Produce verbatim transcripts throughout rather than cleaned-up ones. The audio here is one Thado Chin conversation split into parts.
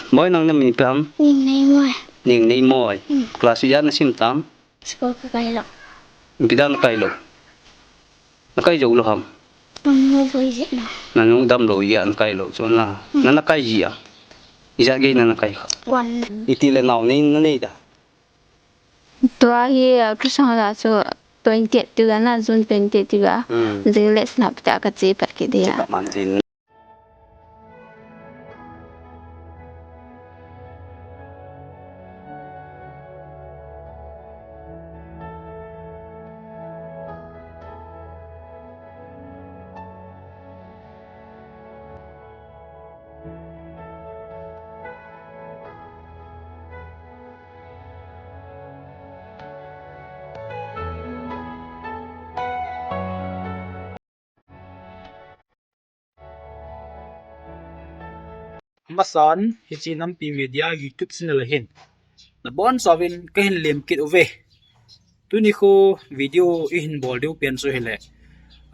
Boi, nang namin ipi ham? Ningneimoi. Ningneimoi. Hmm. Class ijat nasim tam? School kakai lou. Ipi dan nakai lou? Nakai jou lou ham? Nanu boi jeh na. Nanu damlou jeh a nakai lou chu na. Hmm. Na nakai ji a? Ijat gei na nakai kha? One. Iti le nao nei, nanei da? Tua hi, ah, Christmas a chu twenty-eight tiu a na, June twenty-eight tiu a. Hmm. Jing le Senapati a kache pat kit ding a. Chepa man jin. Amasan, hiche Nampi Media YouTube channel a hin nabonchauvin kahin lem kit uve. Tuni khu video ihin bol diu pen chu hile,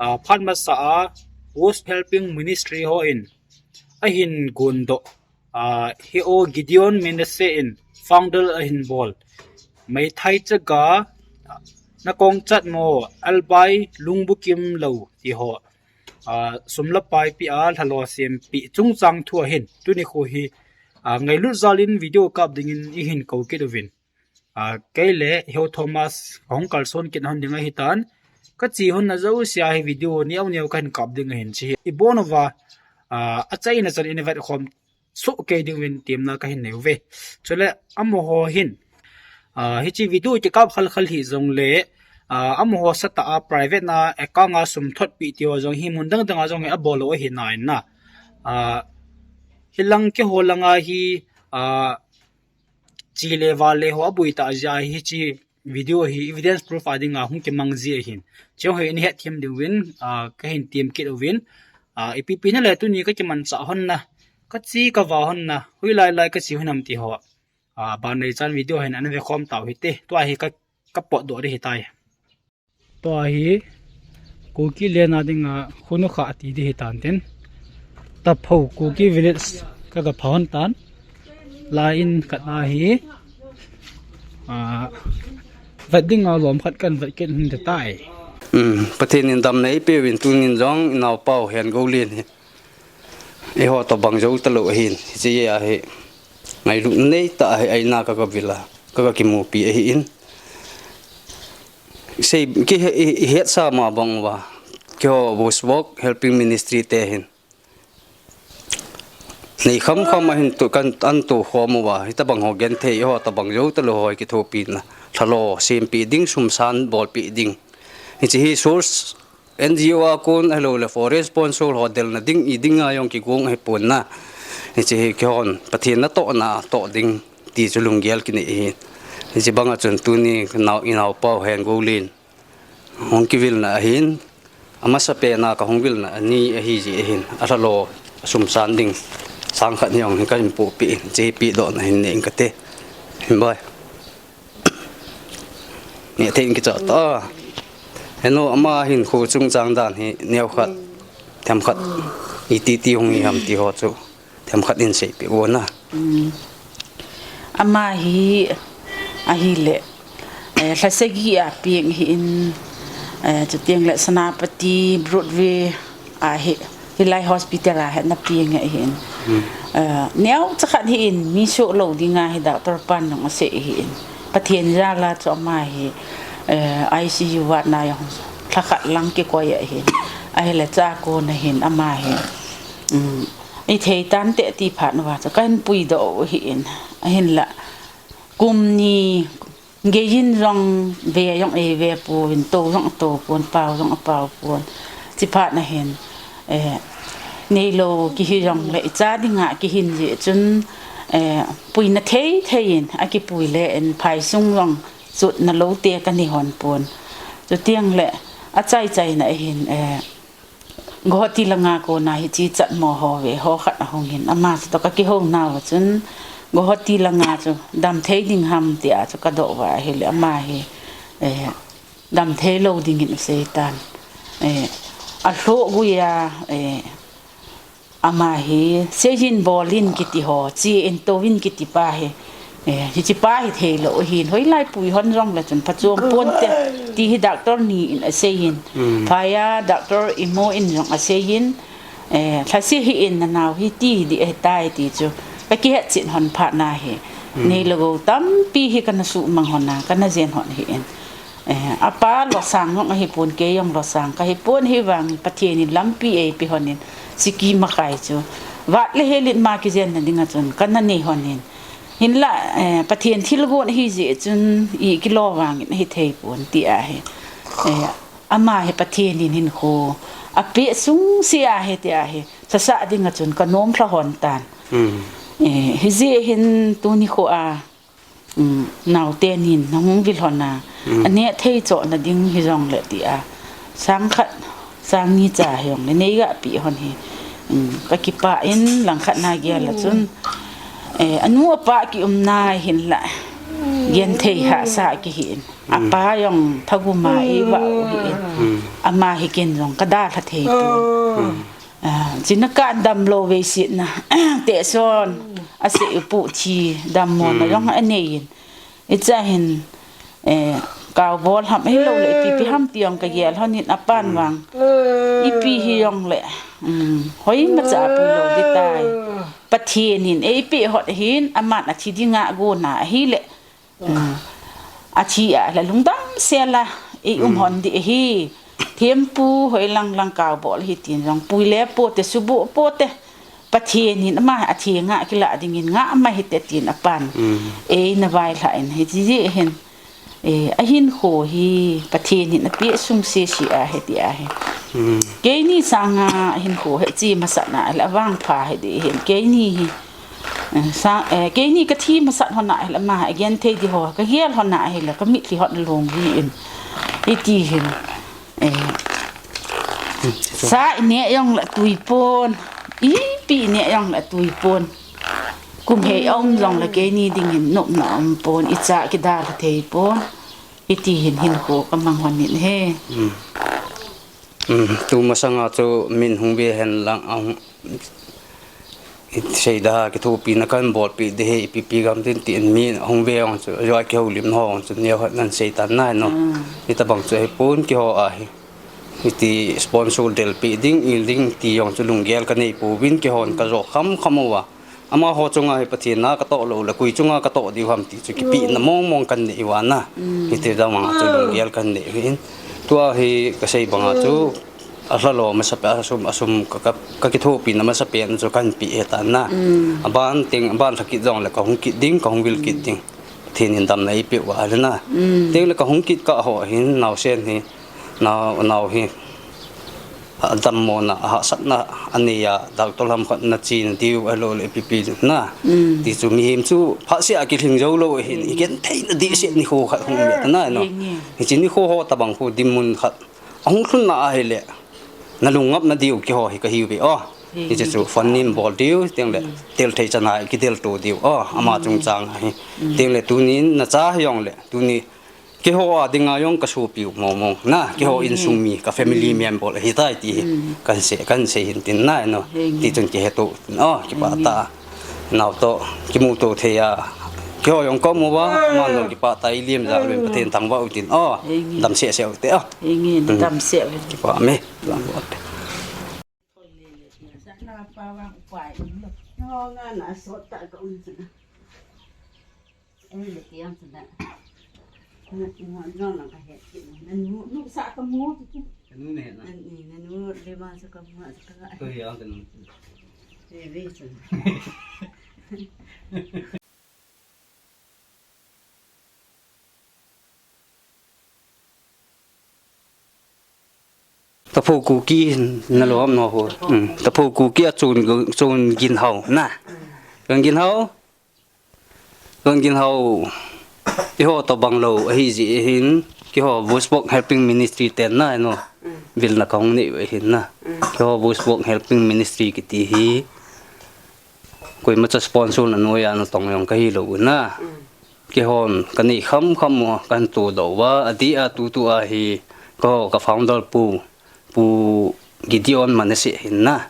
ah, phat masa a World Helping Ministry hon ahin gondoh, ah, Heo Gideon Manasseh in founder ahin bol, Meitei chaga, ah, nakong chat mo, albai lungbukim lou ti ho, ah, sum le pai pea lhalo sempi chungchang thu ahin, tuni khu hi, ah, ngailut jal in video kap dingin ihin kou kit uvin. Ah, kei le Heo Thomas kahung kalson kit hon ding ahitan. Kache hon na jousea hi video neo neo kahin kap ding ahin, hiche hi ibon uva, ah, achaina chan in ivet khom soh kei diuvin temna kahin nei uve. Chule amaho hin, ah, hiche video kikap khal khal hih jongle, ah, amaho sahsah a private na account a sum thotpi ti ho jong hi mun dang dang a jong hi abol u ahi nai na. Ah, hilang keiho langa hi, ah, che le vale ho aboi tah jeh a hiche video hi evidence proof a dinga hung kimang ji ahin. Chujong hi nahet them diuvin, ah, kahin tem kit uvin. Ah, ipi pi na le tuni kakimanchah hon na, kache kava hon na, hoilai lai kache hon ham ti ho, ah, ban nei chan video hin ana ve khom tau hite. Tua hi ka, kapotdoh ding ahitai. Tua hi Kuki len a dinga Khunukha ati ding ahitan tin. Tapho Kuki village kaga pha hon tan. Lai in khat ahi. Ah, vet ding a lom khat kahin vet kit hon ding tai. Um, Pathen in damna eipeuvin tunin jong inaopau Hengoulen hi eiho tobang jou talou ahin, hiche a hi ngailutna neitah a hi aina kaga vil a, kaga kimupi ahin. Sei, kihe-, i, ihetsa ma bang uva, keiho Bush World Helping Ministry te hin nei kham kham ahin tu kan an tu khom uva, hitabang ho genthei, eiho tobang jou talou ho kithopina, lhalo sempi ding, sum san bolpi ding. Hiche hi source N G O a kon ahilou le foreign sponsor ho delna ding, i ding a jong kigong ahipon na. Hiche hi keihon Pathen natohna toh ding ti chu lunggel kinei ahi. Hiche banga chun tuni nao, inaopau Hengoulen hung kivilna ahin, amasapen a kahung vilna ani ahi jeh ahin, alhalo sum san ding sang khat ni jong hi kahin pohpeh in, hiche hi pehdohna hin nei ing kate. Hin boi. Neh thei in kicha ta. Henu ama hin khu chungchang dan hi neo khat, them khat, iti ti hung hi ham ti ho chu them khat in seipeh vo na. Um, ama hi ahile, eh, lha sagi a peng ahin, eh, chuteng le Senapati, Broadway, a hi, hilai hospital a hi ana peng ahin. Hmm. Eh, neocha khat ahin, mi soh lou dinga hi doctor pan jong asei ahin. Pathen jal a chu ama hi, eh, I C U ward na jong lha khat lang kikoi ahin. Ahile chua kona hin ama hi, um, ithei tante ti phat uva chu kahin puidoh u ahin. Ahinla kum ni Gei in jong ve jong eive pon, tou jong atou pon, pao jong apao pon. Chuphat na hin, eh, neilou kihi jongle, icha dinga kihin jeh chun, eh, puina thei thei in, akipui le in phaisung jong chutna lou te kanei hon pon. Chuteng le, achai chai na hin, eh, Guwahati langa kona hiche chatmo ho ve ho khat ahung in, ama chu toh kakihou nauva chun, Guwahati langa chu dam thei ding ham tia chu kadoh uva ahile, ama hi, eh, dam thei lou dingin asei tan. Eh, alhoh guia, eh, Ama hi, Seiyin Bolin kiti ho, Chi Entouvin kiti pa hi. Eh, hiche pa hi thei lou hin, hoilai pui hon jong le chun phachom ponte, ti hi doctor ni in aseiyin. Phaiya doctor Imo in jong aseiyin. Eh, lhase hih in nanao hi ti ding ahitai ti chu. Ka kihet chet hon phat na hi. Nei le gou tampi hi kana sumang hon a, kana jen hon hih in. Eh, apa losang jong ahipon, kei jong losang kahipon, hivang Pathen in lampi eipe hon in, siki makai chu. Vat le hel in ma kijen na ding a chun, kana nei hon in. Hinla, eh, Pathen thilgon ahi jeh chun, i kilo vang in ahithei pon ti ahi. Eh, ama hi Pathen in hinkho apeh sungse ahi ti ahi. Sasa ding a chun, kanom lha hon tan. Eh, hijeh hin tuni kho a, um, naote nin nahung vil hon a, aneh thei chohna ding hijong le ti a, sang khat, sang ni cha hijong le, nei ga pe hon hi, um, ka kipah in lang khat na gel a chun, eh, anu apa kium na hinla, gen thei hahsa kihi in. Apa jong thagum a eiva u hi in. Ama hi ken jong ka dalha thei pon. Ah, china kan damlou vei sitna. Tehson, asei u pu thi, dammo na jong anei in. Icha hin, eh, kaobol ham, hilou le, ipi pi ham ti jong ka gel hon in apan vang. Ipi hijong le, um, hoi macha pui lou ding tai. Pathen in, eipe hot hin, aman athi ding a gona ahile. Ah, athi a la lungdam sel a, i um hon ding ahi. Thempu hoi lang lang kaobol hi tin jong pui le pote, subu pote. Pathen in ama athi nga kila ding in nga ama hite tin apan. Eina vailha in hiti ji hin. Eh, ahinkho hi Pathen in apeh sungse se ahi ti ahi. Keini sanga ahinkho hi chi masatna la vangpha hi ding hin. Keini hi Eh, sa, eh, keini ka thi masat hon a hile ama, a gen thei di ho, ka gel hon a hile, ka mitlhi hon long hi in. Iti hin. Eh, sa i neh jong le tui pon. Ipi i neh jong le tui pon. Kum hei um jong le keini ding hin nopna um pon. I cha kidalha thei pon. Iti hin hinkho ka mang hon in he. Um, tu masanga chu min hung ve hen lang, ahung, i seida kithopina kan bolpi ding hi, ipi pi gam tin tin mi hung ve ong chu, joi kihoulimna ho chu, neo hot nan sei tan nai no. Hitabang chu hipon kiho ahi. Hiti sponsor delpi ding, il ding ti jong chu lunggel ka nei pouvin kihon ka jo kham kham uva. Amaho chunga hi Pathen na ka toh lou le, koi chunga ka toh diu ham ti chu kipehna mong mong kan nei uva na. Hiti dama chu lunggel kan nei uvin. Tua hi ka sei banga chu, alha lou masapen, asum, asum ka, ka, ka kithopina masapen chu kan pe e tan na. Aban teng, aban lha kit jong le ka hung kit ding, ka hung vil kit ding. Pathen in damna eipeh uva le na. Teng le ka hung kit kah ho hin, naosen hi, nao, nao hi. A dammona, a hahsatna, anei a, doctor lam khat na chena diu, ahilou le ipi pi na. Ti chu mihem chu, phatseh a kilhing jou lou hin, i genthei na ding seh nikho khat hung um e ta na, no. Hiche nikho ho tabang khu dinmun khat. Ahung lhun na ahile, na lung ngap na diu kiho hi ka hiu ve, o. Hiche chu, fund nin bol diu, teng le, tel thei chana, kidel to diu, o. Ama chungchang ahi. Teng le, tunin, na cha hi jong le, tuni, Keiho a dinga jong ka sopiu mong mong na, keiho insung mi, ka family member ahitai ti hi kan sei, kan sei hin tin na, no. Ti chun kiheto tin, o, kipah tah a. Nao toh kimuto thei a. Keiho jong ka um uva, aman jong kipah tah a, i lim ja uvin Pathen thangvah u tin, o. Dam seh seh u te, o. Dam seh u. Kipah me. Ei, le tiang chu da. Na, na, na, na, sa ka mu chu chu. Ka nu ne na. Na, ni, na nu, le ma sa ka mu, sa ka. Ko ya ka nu. Ve, ve chu. Tapho Kuki na lom no ho. Hmm. Tapho Kuki a chun, chun gin hau na. Kan gin hau. Kan gin hau. Eiho tobang lou ahi jeh hin, keiho Bushwalk Helping Ministry ten na, no. Vilna kahung nei u ahin na. Keiho Bushwalk Helping Ministry kiti hi. Koima cha sponsor na noiya natong jong kahi lou na. Keihon kanei kham kham u kahin todoh uva, adeh a tutu a hi keiho ka founder pu, Pu Gideon Manasseh hin na.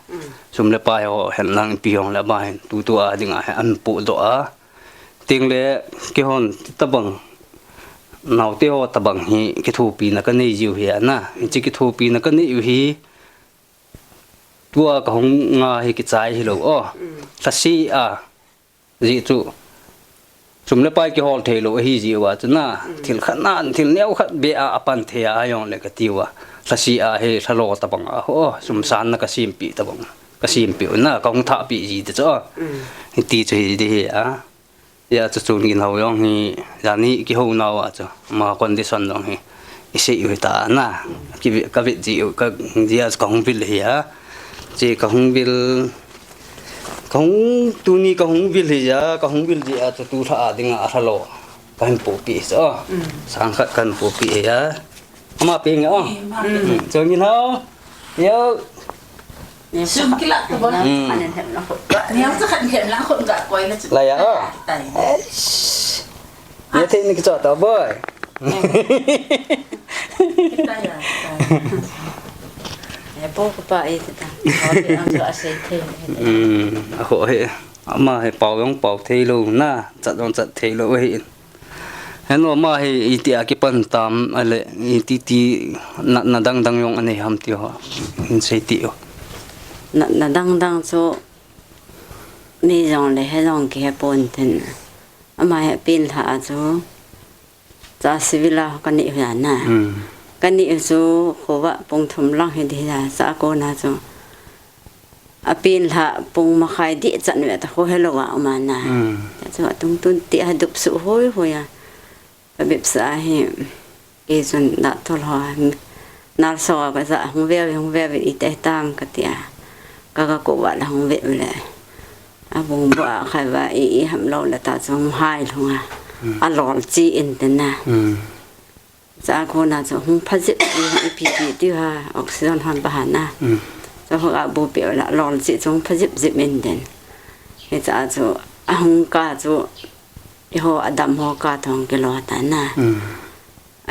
Sum le pai ho hen lang ipi hong le ba hin tutu a dinga hin ahin podoh a. Tengle keihon tabang naote ho tabang hi kithopina kanei jiu hi ana. Hiche kithopina kanei u hi tua kahung nga hi kichai hilou o. Lhase a ji chu sum le pai kihol theilou ahi jiu a chu na. Thil khat nan, thil neo khat beh a apan thei a jongle kati uva. Lhase a hi lhalo tabang a ho, sum san na kasempi tabang. Kasempi u na, kahung thahpi ji te chu. Hiti chu hi di hi a. Hia chu Chonginhao jong hi, jani kihou nau a chu, ama condition jong hi, isei u hita na, kive-, kavet ji u, ka, jia chu kahung vil hi a. Che kahung vil, kahung, tuni kahung vil hi a, kahung vil ji a chu tulha a dinga alhalo kahin popi chu. Sang khat kahin popi hi a. Ama pe nge o. Chonginhao. Yo. Sum kila to ba. Neo cha khat hem lang khut ga koi la chu. La ya o. Eish. Ya thei ni kicha ta boy. Kita ya. Ya po ko pa e ta. Ko pe ang jo a sei thei. Hmm, a ho he. Ama he pao jong pao thei lou na, chat jong chat thei lou he. Henu ama hi iti a kipan tam, ale iti ti natna dang dang jong anei ham ti ho. Hin sei ti o. Natna dang dang chu nei jongle he jong kihe pon tin. Ama hi apen lha a chu. Cha civil a kanei u hi ana. Kanei u chu khovah pung thum lang hi di hi a, cha kona chu. Apen lha pung makhai di chan ve ta kho helou a um ana. Cha chu atung tun ti a dup su hoi hoi a. Ka bep sa hi, kei chun doctor ho, nurse ho ka ja hung ve, hung ve, ite tam ka ti a. Ka ga ko va la hung ve le. A bung bu a khai va i, i ham lou le ta chu hung hai lhung a. A lol chi in te na. Cha kona chu hung pha jip i, i pi pi ti ha, oxygen hon ba ha na. Cha ho a bu pe la lol chi chu hung pha jip jip in den. Hi cha chu a hung ka chu Eiho adam ho ka thong kilo ta na.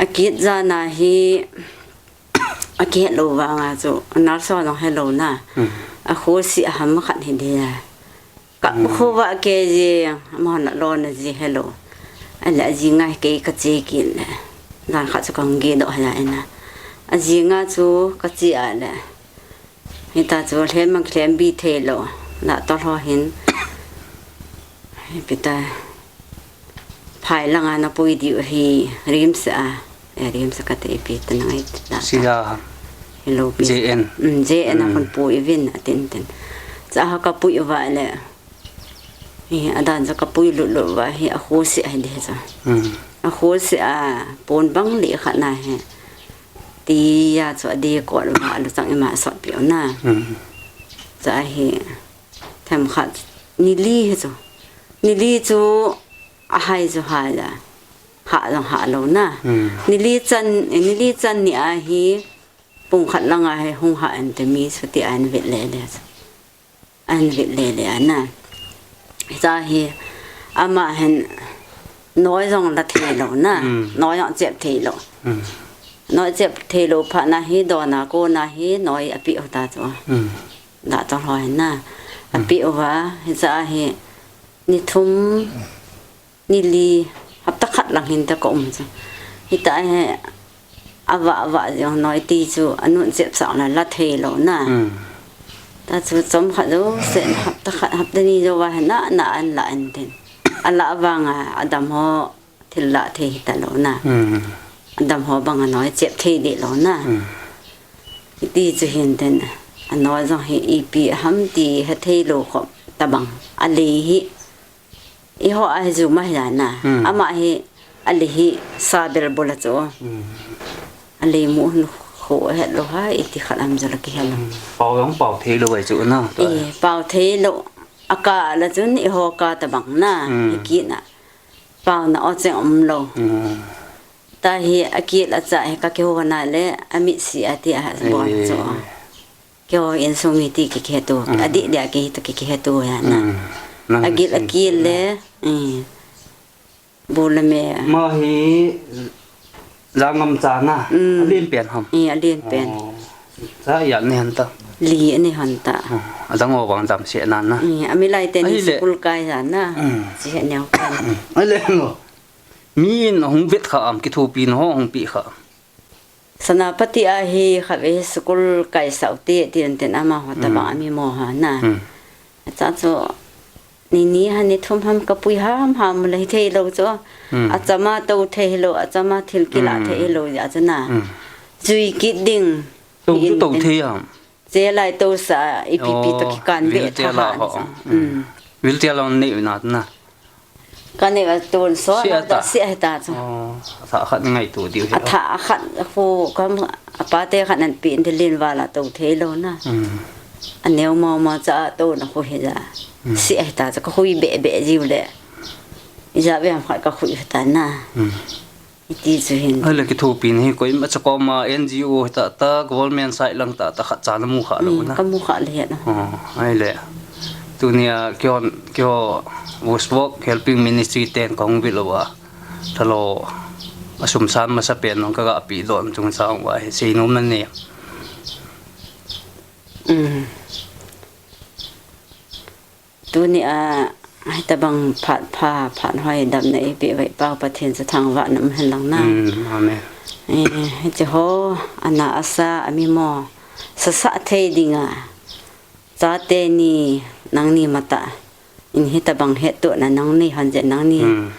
Akit jana hi, akit lou vanga chu, nurse ho jong helou na. Akhosi aham khat hi dia. Ka khovah ke ji, amahon alona ji helou. Ale aji nga kei kache kit le. Jan khat chu kahung ge doh ha ina. Aji nga chu kache a le. Hita chu lhem mang lhem bi thei lou. Doctor ho hin. Hiti ta. Phai langa napui diu hi RIMS a. Eh, RIMS a kati ipi ta nangai ta. Sia. Hello, pi. J N. Mm, J N a kon pui vin atin tin. Cha ha kapui va le. Hi, adan cha kapui lut lut va hi akhosi a hi de cha. Akhosi a pon bang li khat na hi. Tia chu adi ko va lu chang ima sot piu na. Cha hi themkhat ni li hi chu. Ni li chu ahai chu hai la. Ha jong ha lou na. Ni li chan, ni li chan ni a hi. Pung khat langa hi hung ha ente mi suti an vit le le. An vit le le ana. Cha hi ama hin noi jong la thei lou na. Noi jong chep thei lou. Noi chep thei lou phat na hi dona kona hi noi api u ta chu. Da to loi na. Api u va hi cha hi ni thum Ni li, hapta khat lang hin ta ka um chu. Hita hi, ava, ava jong noi ti chu, anun chep sa la, la thei lou na. Ta chu chom khat jo, sen hapta khat, hapta ni jo va na, na an la an tin. Ala vanga, adam ho, thil la thei hita lou na. Adam ho banga noi chep thei de lou na. Hiti chu hin tin, anoi jong hi ipi ham ti ha thei lou khop tabang. A lei hi, Eiho a hi ju ma hi na. Ama hi, a lei hi sa bel bol a chu. A lei mu hun kho het lou ha, iti khat am ju la ki het lou. Pau jong pau thei lou ai chu na. E, pau thei lou. A ka la chun eiho ka tabang na. Hi ki na. Pau na o cheng um lou. Ta hi a kil a cha hi ka kiho na le, a mit si a ti a bol chu. Keiho insung mi ti ki kihe tu, a di dia ki tu ki kihe tu ya na. A gil a kil le, bu le me. Ma hi jangam cha na, a lin pen ham. I a lin pen. Cha ya ni han ta. Li ni han ta. Hmm. Adang o bang dam se na na. Hmm. Ami lai te ni. Ahile. School kai ja na. Hmm. Si he neo kan. Hmm. Ahile mo. Mi in hung vet kha am, kithopi na ho hung pi kha. Senapati a hi kha ve school kai sau te ti an ten ama ho ta ba. Hmm. Ami mo ha na. Hmm. Cha chu ni ni ha ni thum ham ka pui ham ham le thei lo chu. Hmm. Achama to thei lo, achama thil kila. Hmm. Thei lo ya chu na. Hmm. Jui kit ding. To chu to thei ham. Che lai to sa ipi pi to. Oh, kikan ve wheelchair tha la ha ho. Ni. Hmm. Wheelchair la nei na na. Ka nei a tun so. Sia na ta. Sia ta chu. Oh, sa khat ngai tu diu he. A tha khat khu kam a pa te khat nan pi in dilin wala to thei lo na. Hmm. A neo mo mo cha to na khu he ja. Hmm. Sia ta chu ka hui be be jiu le. Ija ve am khat ka hui ta na. Hmm. Iti chu hin. Ahile kithopi na hi koima cha koma N G O hita ta, government side lang ta ta khat cha na mu kha lo. Hmm, na. Ka mu kha le na. Oh, ahile. Tunia kihon, kiho World Work Helping Ministry ten ka hung vil uva. Thalo asum san masa pen nong ka ga pi don chung sang uva hi sei nom na ne. Hmm. Tuni a, hitabang phat pha, phat hoi damna eipeh uva Pathen chu thangvahna um hen lang na. Mm, amen. Eh, hiche ho, ana asa, ami mo, sasa thei dinga, chate ni, nangni matah in hitabang hettohna nangni hon jeh nangni. Mm.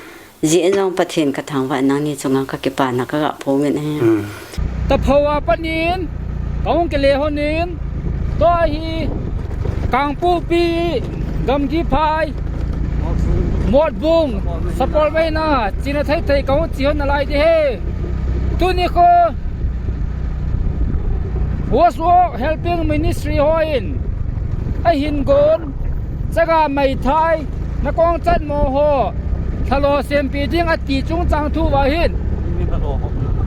Jeh in jong Pathen ka thangvah, nangni chunga ka kipana ka ga phong in ahi. Hmm. Taphou a pat in, ka hung kile hon in, tua hi Kangpokpi gamgi phai, Motbung, Sapolmei na, china thei thei ka hung che hon nalai ding ahi. Tuni kho, World Work Helping Ministry hon, ahin gon, chaga meithai, na kong chan mo ho, thalo sempi ding ati chungchang thu va hin.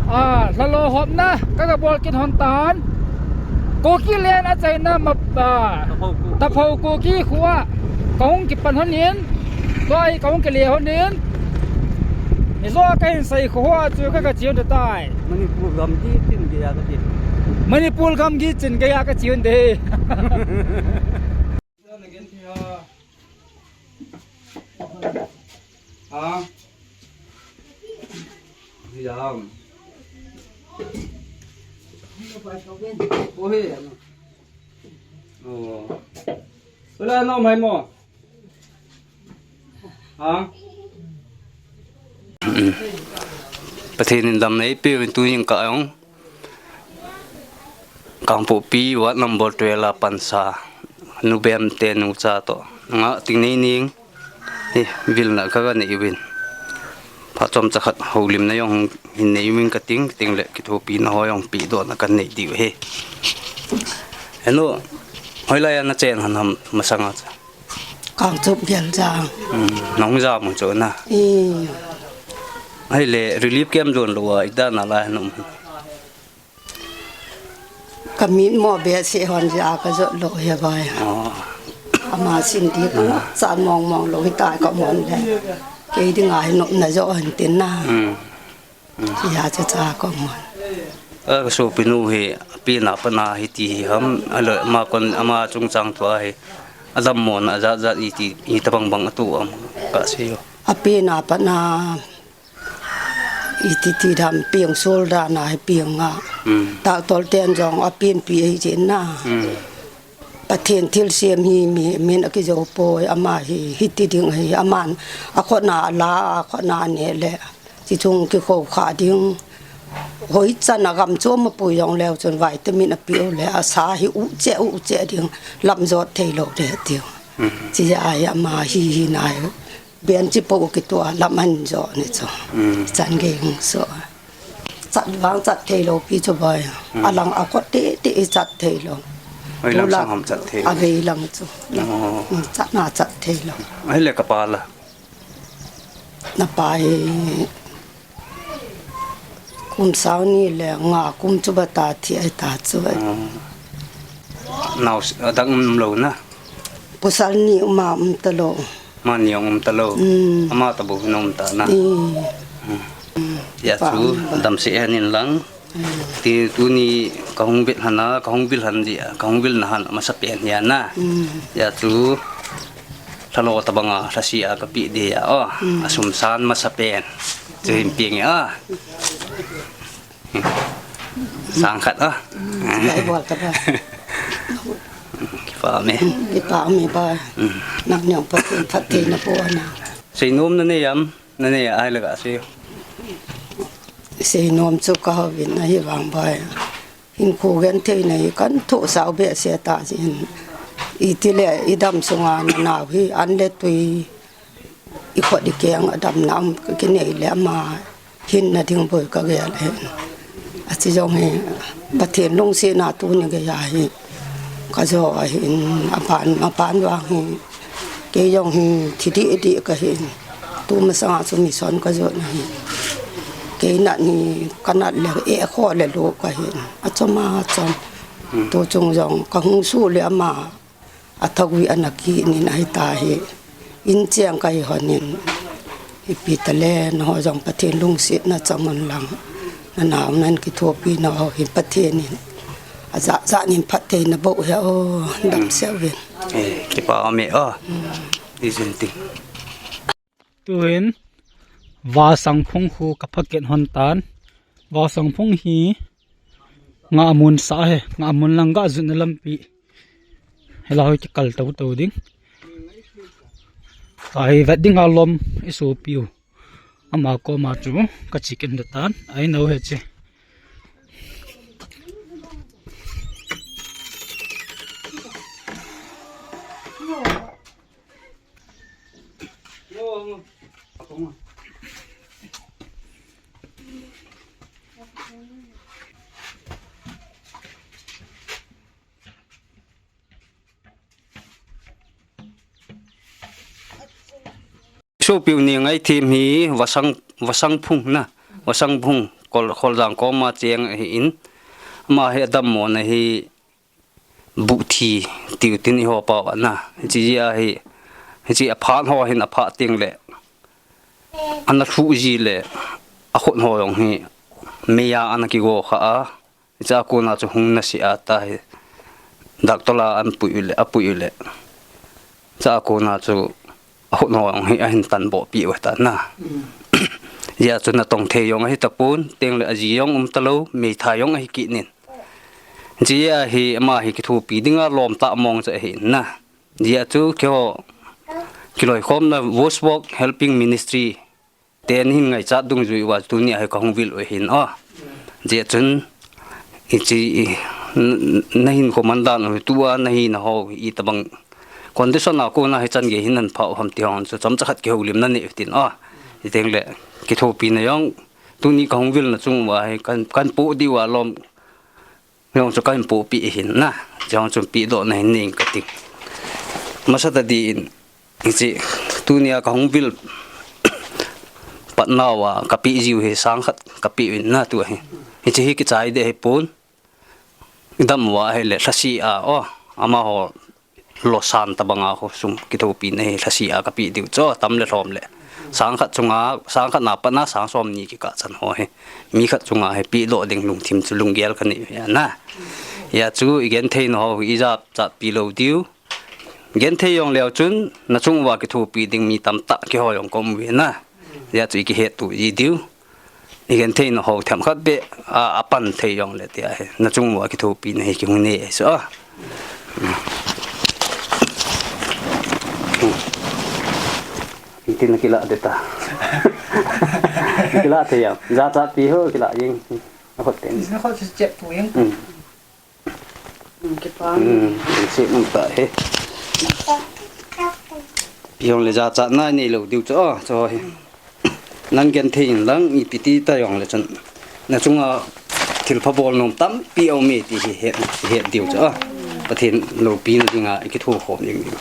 A, thalo hopna, ka ga bol kit hon tan. Kuki len a chaina ma, a, Taphou Kuki khua, ka hung kipan hon in, tua hi ka hung kile hon in. Hijo ka hin sei kho ho chu ka ga che hon tai. Manipur gamgi chin gei a ka ti. Manipur gamgi chin gei a ka che hon de. Ha? Hi jam. Oi. Oh. Wala no mai mo. Ha? Mm. Pathen in damna eipeh uvin tuin ka ong. Kangpokpi ward number twelve a pansa, nubem te nucha toh. Nga ting nei ning. Hi, vilna ka ga nei uvin. Phat chomcha khat houlimna jong hin nei uvin ka ting, ting le kithopina ho jong pedohna ka nei diu ahi. Henu, hoilai a na chen hon ham masanga cha. Kangchup Geljang. Hmm, nong jam u chu na. I. Ahile relief camp jon lou a, ida na la henu. Ka mit mo behseh hon jeh a ka jot lou hi vai. Oh. Ama sin di ka chan mong mong lou hi tai ka mon le. Kei dinga hi nopna jo hon tin na. Hmm. Tia cha cha ka mon. A, ka sopinu hi, api na pa na hi ti hi ham, alo, ama kon, ama chungchang thua hi, adammo na, ajat jat iti, iti bang bang atu am, ka sei u. Api na pa na, iti ti dam piang sol da na hi piang a. Hmm. Doctor ten jong apian pi ei jin na. Hmm. Pathen thilsem hi mi, min a kijo poi, ama hi, hiti ding hi, aman, a khut na a la, a khut na a neh le, chi chung kikhou kha ding, hoi chan a gam chom a pui jong leu chun vitamin a piu le, a sa hi u che, u che ding, lam jot thei lou le ding. Mhm. Chi a hi ama hi, hi na hi, ben chi po kitua, lam an jo ni chu. Mm. Chan gei hung so. Chat vang chat thei lou pi chu boi. Mm. Alang a kot te te i chat thei lou. Oi, lam sang ham chat thei. A vei lang chu. Oh. Mm, chat na chat thei lou. Ahile ka pa la. Na pa hi kum sang ni le nga kum chu ba ta thi ai ta chu. Oh. Nau s-, adang um lou na. Pasal ni um a um ta lou. Ama ni jong um ta lou. Mm. Ama ta bou hin um ta na. Mm. Mm. Ya pa chu um ba. Damsel hen in lang. Ti tuni kahung vil hana, kahung vil han dia, kahung vil na han masa pen hia na. Ya chu lhalo tabanga lhasi a kapi dia o. Asum san masa pen. Chu hin ping a. Sang khat a. Lai bol ta ba. Kipa me. Kipa me ba. Nak nyong pa tin phat te na po na. Seinom na ne yam. Na ne ai la ka si. Seinom chu ka hovin ahi vang bai. Hin khu gen thei nei kan thu sau be se ta jin. I ti le i dam sunga na nau hi an le tui i khot i keng a dam nam ki nei le ama hin na ding boi ka gel he. A chi jong hi Pathen lungsetna tuni gei a hi ka jo a hin a ban a ban vang hi. Kei jong hi thi dih dih ka hin. Tu masanga chu mission ka jot na hi. Kei nat ni ka nat le e kho le lo ka hin. A chom a chom. Tu chung jong ka hung su le ama a thagui ana ki nin ahi ta hi. In chiang ka hi hon in. Ipi ta le na ho jong Pathen lungsetna chang un lang. Na nau nan kithopi na ho hin Pathen in. A ja ja nin phat thei na bo he o dam se uvin. Eh, kipa me o. Isn't it? Tuhin Vasangphung khu ka phaket hon tan. Vasangphung hi Ngahmun sa he, Ngahmun lang ga jun lampi. Hela hoi kikal to to ding. Ai vet ding a lom i sopiu. Ama koma chu ka chicken da tan. Ai no he che. Sopiu ni ngai thim hi Vasang, Vasangphung na, Vasangphung kol, Kholjang koma cheng ahi in. Ama hi adammo na hi Buhthi tiu tin i ho pau ana. Hichi a hi, hichi a phat ho hin a phat ting le. Ana thu ji le, a khut ho jong hi, mei a ana kigo kha a. Hicha kona chu hung na si a ta hi. Doctor la an pui le, a pui le. Cha kona chu a khut ho jong hi a hin tan bo pi u ta na. Ya chu na tong thei jong ahi tapon, ting le a ji jong um ta lo, mei tha jong ahi ki nin. Jia hi ama hi kithopi dinga lom ta mong cha hi na. Jia chu keiho kiloikhomna Vosvok Helping Ministry ten hin ngaichat dungjui uva tuni a hi ka hung vil u hin o. Jia chun i chi i, n-, na hin komandan u tua na hi na ho i tabang condition a kona hi chan gei hin nan pha u ham ti hon chu chomcha khat kihoulimna nei u tin o. I teng le kithopina jong tuni ka hung vilna chung uva hi kan, kan pu diu a lom Jong chu ka hin pohpeh hin na, jong chu pehdohna hin nei ka ting. Masa tah din, hiche, tunia ka hung vil patnauva ka peh jiu hi sang khat ka peh uvin na tu hi. Hiche hi kichai deh hi pon. Dam uva ahile lhasi a, o, amaho losam tabanga ho sum kithopina hi lhasi a ka peh diu chu, tam le lhom le. Sang khat chunga, sang khat na patna sang som ni kikah chan ho hi. Mi khat chunga hi pehdoh ding lungthim chu lunggel ka nei u hi na. Hia chu i genthei nau ho hi i jachat pi lou diu. Genthei jong leu chun, na chung uva kithopi ding mi tamtah kihou jong ka um uve na. Hia chu i kihet u ji diu. I genthei nau ho themkhat beh, a, a pan thei jong le tia hi. Na chung uva kithopina hi kihung nei e so. Iti na kilah ding ta. Kilah thei jam. Jachat pi ho kilah jing. A hot ten. Na hot chu chep pu jing. Hmm. Hmm, kipa. Hmm, si mun ta he. Jong le jachatna nei lou diu chu, o, chu hi. Nang genthei in lang, ipi ti ta jong le chun. Na chunga thilpha bol nom tampi a um e ti hi het, het diu chu, o. Pathen loupina dinga i kithokhom ding diu.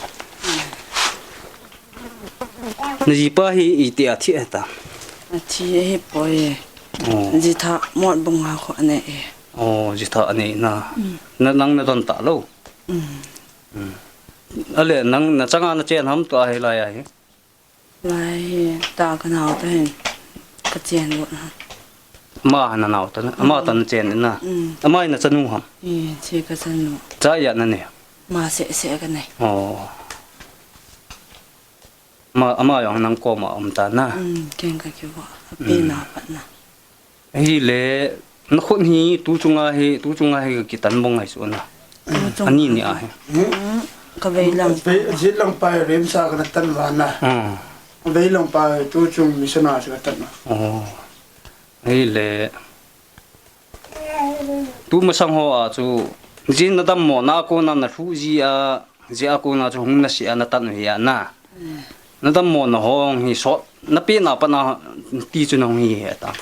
Na jipa hi iti a thi e ta? A thi ahi poi. Oh. Jitha Motbung a kho ane e. Oh, jitha ane na. Mm. Na nang na don ta lou. Mm. Mm. Ale nang na changa na chen ham tua hi lai a hi. Lai hi ta ka nau ta hin ka chen got na. Ama na nao ta na, ama ta na chen na. Mm. Ama na chanu ham. Eh, che ka chanu. Cha ijat na nei? Ma seh seh ka nei. Oh. Ama, ama jong nang koma um ta na. Mm, ken ka kivo. Ape na pat na. Ahile, na khut hi, tu chunga hi, tu chunga hi ka kitan bong ngai su na. Tu chunga. Ani ni a hi. Mm, ka vei lang. Vei, jit lang pa rem sa ka na tan va na. Mm. Vei lang pa tu chung mi sa na sa ka tan na. Oh. Ahile. Tu masang ho a chu, jin na dammo na ko na na thu ji a, ji a ko na chu hung na si a na tan hi a na. Mm. Na dammo na hong hi sot, na pe na pa na ti chu na hong hi he ta.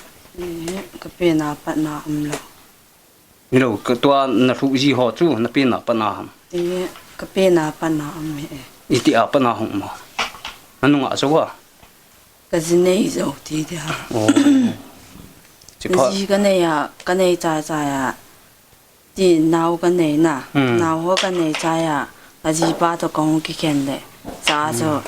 Eh, ka pe na pa na um lo. Ni lo, ka tua na thu ji ho chu, na pe na pa na ham. Eh, ka pe na pa na um he. Iti a pa na hong ma. Anu nga so wa. Ka ji nei jo ti dia. Oh. Ka ji ka nei a, ka nei cha cha a. Ti nao ka nei na. Hmm. Nao ho ka nei cha a. Ka ji pa to kong ki khen le. Cha cho. Hmm.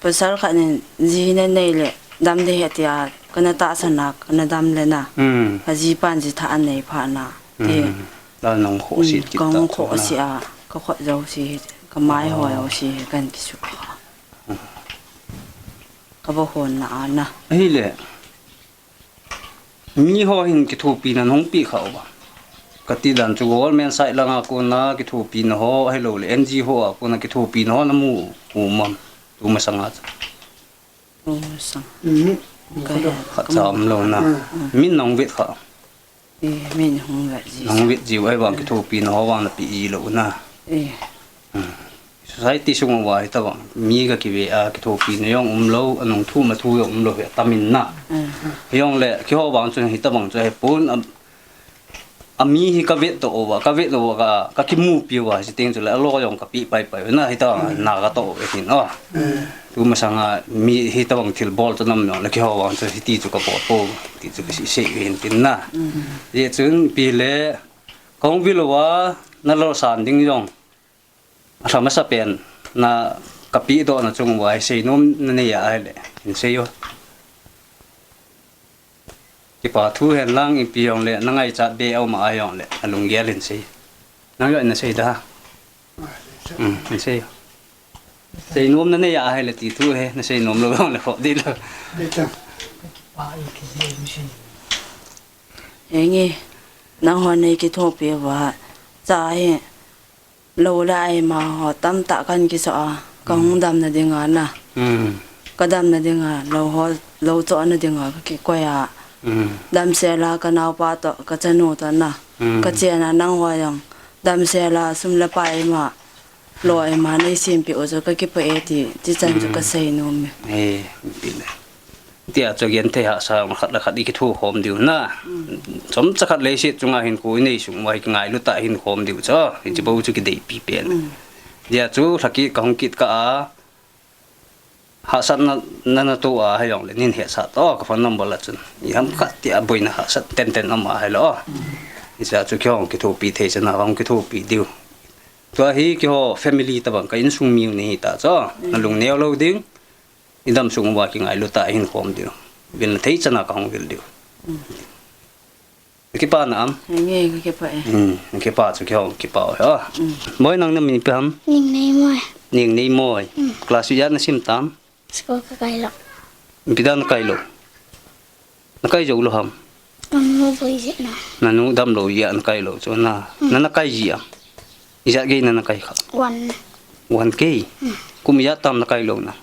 Pasal khat nin ji na nei le. Dam de he tia. Ka na ta sa na, ka na dam le na. Hmm. Ka ji pan ji tha an nei pha na. Ti. Hmm. Da nong kho si. Hmm, ki kong ta kho na. Si a. Ka kho jo si. Ka mai ho jo si. Kan ki su. Ka va hon na a na. Ahile. Mi ho hin kithopi na nong pi kha uva. Ka ti dan chu government side langa kona kithopi na ho, ahilou le N G O ho a kona kithopi na ho na mu u mam. Tu masanga chu. Tu masang. Mhm. Ka ya. Khat cha um lo na. Mm. Min nong vet kha. Eh, min hung vet ji. Nong vet ji, ahivang kithopi na ho vang na pi ji lo na. Eh. Hmm. Society sung uva hi tabang. Mi ka kive a kithopi na jong um lo, anung thu ma thu jong um lo hi tamin na. Eh. Jong le, kiho vang chun hi tabang chu hi pun, a, a mi hi ka vet to uva, ka vet to uva, ka, ka kimu pi uva, si ting chu le, a lo jong ka pi pai pai, na hi tabang, na ka to uve hin, oh. Eh. Tu masanga mi hi tabang thil bol chu nam jong le, kiho vang chu hi ti chu ka bol po, ti chu ka si se hin tin na. Mm. Ye chun pi le, kong vil uva, na lo san ding jong. A sa masa pen na ka pi doh na chung uva hi seinom na nei a ahile, hin sei o. Kipa thu hen lang ipi jong le, na ngaichat be a um a jong le, a lunggel hin sei. Nang jong na sei da. Hmm, hin sei o. Seinom na nei a ahile ti thu he, na seinom lo jong le kho di lo. Henge, nang ho nei kithopi uva, cha hi, Lo le ai ma ho tamtah kan kiso a, ka hung dam na ding a na. Mm. Ka dam na ding a, lo ho, lo cho na ding a, ka kikoi a. Mm. Damsel a ka naopa to, ka chanu to na. Mm. Ka chena nang ho jong. Damsel a sum le pai ma, lo ai ma nei simpi u chu ka kipah e ti, ti chan chu ka sei nom e. Eh, pi le. Tia chu genthei hahsa khat le khat i kitho khom diu na. Mm. Chomcha khat leiset chunga hinkho i nei sung uva hi kingailu tah a hin khom diu chu. Hiche bou chu kideipi pen. Mm. Tia chu lhakit kahung kit kah a. Hahsatna, na, na to a hijong le nin hetsah to ka phone number la chun. I ham khat tia boina hahsat tenten um a hilo. Mm. Hicha chu kihong kithopi thei chana hong kithopi diu. Tua hi kiho family tabang ka insung mi u ni hi ta chu. Mm. Na lungneo lou ding. I dam sung uva kingailu tah a hin khom diu. Vil na thei chana ka hung vil diu. Mm. Na kipa na am? Nge, ka kipa e. Hmm, na kipa chu kihong kipa u ha. Mm. Moi nang na min ipi ham? Ningneimoi. Ningneimoi. Mm. Class ijat na sim tam? School ka kai lou. Ipi dan na kai lou? Na kai jou lou ham? Ka nu boi jeh na. Na nu dam lou jeh a na kai lou chu na. Mm. Na na kai ji am? Ijat gei na na kai kha? One. One K? Mm. Kum ijat tam na kai lou na?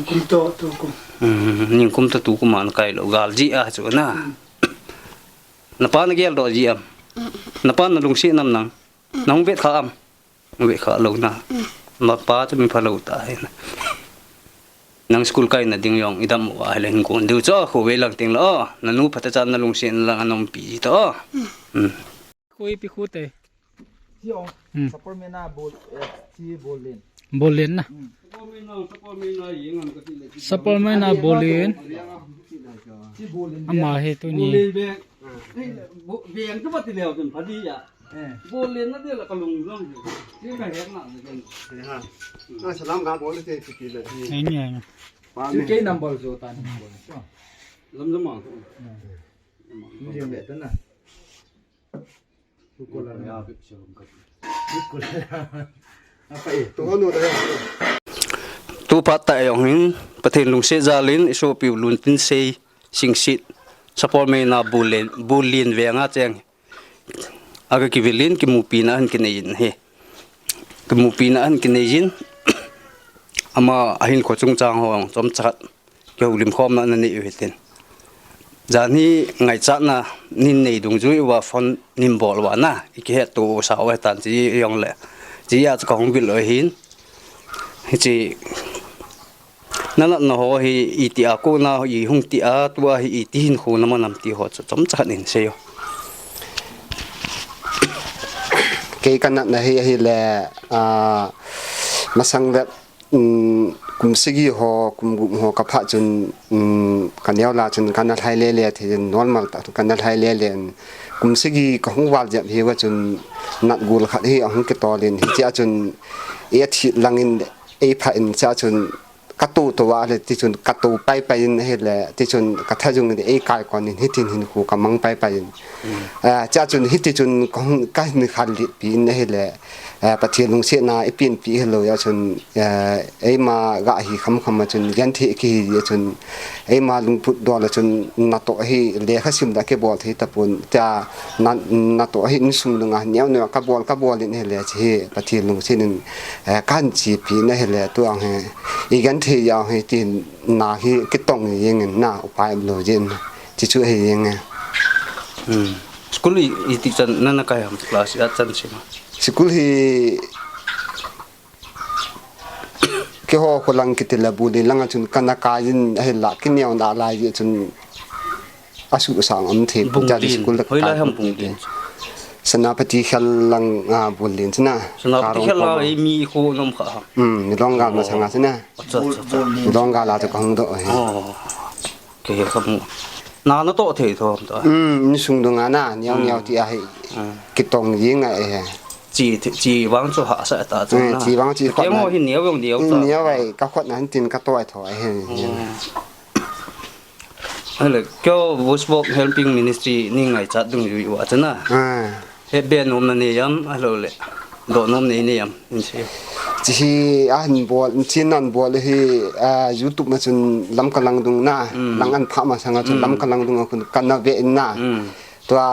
Kum to tu kum. Mm, ning kum to tu kum a na kai lou. Gal jeh a chu na. Mm. Na pa na gel doh ji am? Mm. Na pa na lungset nam nang? Mm. Na hung vet kha am? Ve kha lou na. Mm. Mapa chu mi phalou ta hi na. Nang school kai na ding jong i dam uva hile hin kon diu chu. Khovei lang teng le o. Na nu phatechan na lungset na lang a na umpi ji to. Mm. Mm. Koi pi khu te. Hi o. Mm. Supplement a bol, eh, chi bol len. Bol len na. Mm. Supplement a bol len. Chi bol len. Ama hi tu ni. Bol len be. Veng chu pati leu chun phadi a. Eh. Bol len na de la ka lung jong. Ti ka hek na de ken. Eh ha. Na salam ga bol te ti ti le. Eng eng. Chu kei number jo ta number. Lam lam ang. Ni jeng le ta na. Chu ko la na. Chu ko la. Apa e? Tu hanu da. Tu phat ta jong hin Pathen lungset jal in i sopi u Luntinsei Singsit, Sapormeina Bulin, Bulin Venga cheng. Aga kivilin kimupina ahin kinei in hi. Kimupina ahin kinei in. Ama ahin kho chungchang ho chomcha khat kihoulim khomna nanei u hitin. Jan hi ngaichatna nin nei dungjui uva phone nin bol uva na, i kihetto u sa u hitan chi jong le. Chi a chu ka hung vil u hin. Hichi Na natna ho hi iti a kona i hung ti a, tua hi iti hinkho na man am ti ho chu chomcha khat hin seiyo. Kei ka natna hi ahile, a, masang le, um, kum sagi ho, kum gup ho ka phah chun, um, ka neo la chun ka na lhai lele thei in normal ta, ka na lhai lele in. Kum sagi ka hung val jep hi va chun nat gul khat hi ahung kitol in, hichia chun i a thi langin ei phah in cha chun ka to to va le, ti chun ka to pai pai in ahile, ti chun ka thajung in ei kai kon in hitin hinkho ka mang pai pai in. Mm. Eh, cha chun hiti chun ka hung, ka hin khal lit pi in ahile, eh, Pathen lungsetna i pin pi hilou a chun, eh, eima ga hi kham kham a chun, gen thi ki hi a chun, eima lungput dol a chun, na to hi lekha sim da ke bol thei tapon, tia na, na to hi insung dunga neo neo ka bol, ka bol in ahile, chi hi Pathen lungset in, eh, kan chi pi na hile tu ang he, i gan thei jao he tin na hi kitong jeng in na upai lo jin, chi chu he jeng e. Hmm. School i, i ti chan na na kai ham class a chan si ma. School hi kiho ko lang kiti la bu ni langa chun ka na kai jin ahila ki neo na lai ji chun Asu sang am the. Bung cha lin. School hoi lai ham bung lin. Senapati khel lang, ah, bul lin china. Senapati khel la ei mi khu nom kha ha. Hmm, mi long gal ma sanga china. Acha, acha, acha. Mi long gal la to ka hung do. Oh. Ke he kha mu. Na na to thei tho to. Hmm, ni sung do nga na, niau niau ti a he. Hmm. Kitong yi nga e he. Chi, chi vang chu ha sa ta chu na. Chi vang chi khot na. Ke mo hi niau yong niau ta. Niau ai ka khot na tin ka to ai tho ai he. Oh. Ahile, keo Voice Box Helping Ministry ni ngaichat dungjui u a chana. Ah. He be nom na nei am, ahilou le. Do nom nei nei am, in sei. Chi hi a hin bol, chi nan bol hi, ah, YouTube ma chun lam ka lang dung na, mm, lang an pha ma sanga chun, mm, lam ka lang dung a kun ka na ve in na. Mm. Tua,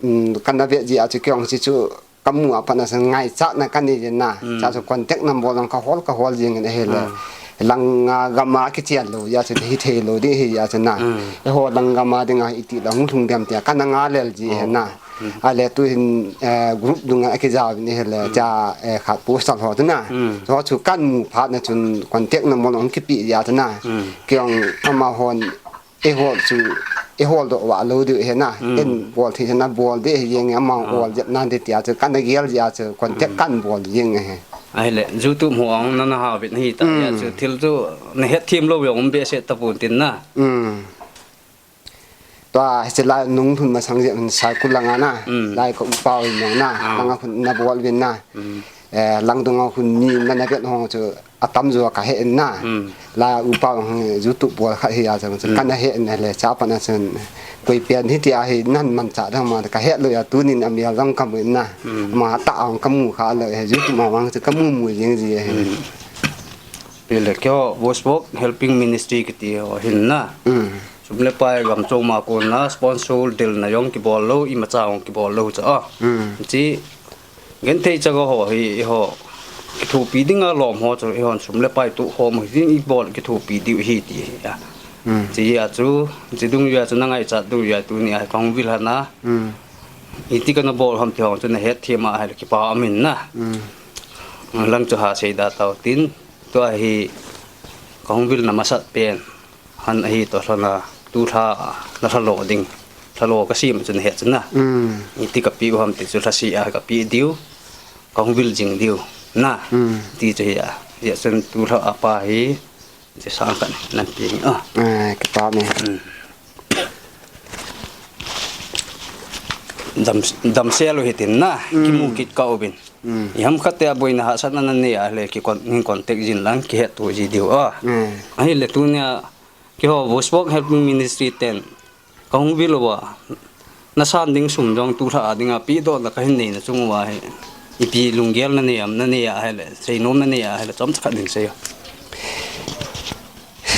mm, ka na ve ji a chu keo chi chu, ka mu a pat na sa ngaichat na ka nei jin na. Mm. Cha chu contact number lang ka hol, ka hol jing in ahile. Mm. Lang, ah, gam a kichel lou, ya chu hi thei lou di hi ya chu na. Mm. Eiho lang gam a ding a iti la hung lhung dem tia ka na nga lel ji he na. Mm. Ahile tu hin, eh, group dung a kijao ni ahile. Mm. Cha, eh, khat post ho tu na. Mm. Chu chu kan mu phat na chun contact number lang kipe ya chu na. Mm. Keo ama hon Eiho chu, eiho do va lou diu he na. Mm. En bol thi na bol de he jeng ama, ah, bol jep na de tia chu kan gel ja chu contact, mm, kan bol jeng he. Ahile, YouTube ho ang na na ha vit hi ta ya, mm, chu thil chu na het thim lou ve um be se ta pun tin na. Mm. Tua, hiche lai nung thun ma sang jep sai ku langa na. Mm. Lai ko upa u na na. Ah. Langa khun na bol vin na. Mm. Eh, lang dung a khun ni na na vet hong chu atam jo ka he in na. Hmm. La upa hong YouTube bol khat hi a chang chu, hmm, ka na he in le cha pa na chun koi pian hi tia hi nan man cha da ma ka he lo ya tu nin a mial jong ka mu in na. Hmm. Ma ta hong ka mu kha lo he YouTube ma wang chu ka mu mu jing ji he. Hmm. Pile kyo Voice Box Helping Ministry kiti ho hin na. Hmm. Sum le pai gam chom a kon na sponsor dil na jong kibol lou, imacha jong kibol lou cha a. Hmm. Chi Genthei chaga ho hi, eiho kithopi dinga lom ho chu, eihon sum le pai tu ho mu hi ding i bol kithopi diu hi ti hi a. Hmm. Chi a chu, chi dung jui a chu na ngaichat dung jui a tuni a kong vil hana. Hmm. Iti kana bol ham ti ho chu na het thim a hile kipa amin na. Hmm. Lang chu ha sei da tau tin, tua hi kong vil na masat pen. Han ahi to lhona, tu lha, na lha lo ding. Lha lo ka sim chu na he chu na. Mm. Iti ka pi u ham ti chu lha si a ka pi diu. Ka hung vil jing diu. Na. Mm. Ti chu hi a. Hi a chun tu lha a pa hi. Chi sang kan nan pi ni a. Eh, ka pa ni. Mm. Dam, dam se lo hi tin na. Mm. Ki mu kit ka u bin. Hmm. Iham khat te a boina hahsatna nanei a ahile ki con-, nin contact jin lang kihetto ji diu a. Hmm. Ahile tunia keiho Voice Work Helping Ministry ten kahung vil uva, nasan ding sum jong tulha a dinga pedohna kahin neina chung uva hi, ipi lunggel nanei am, nanei a ahile, seinom nanei a ahile, chomcha khat nin seiyo.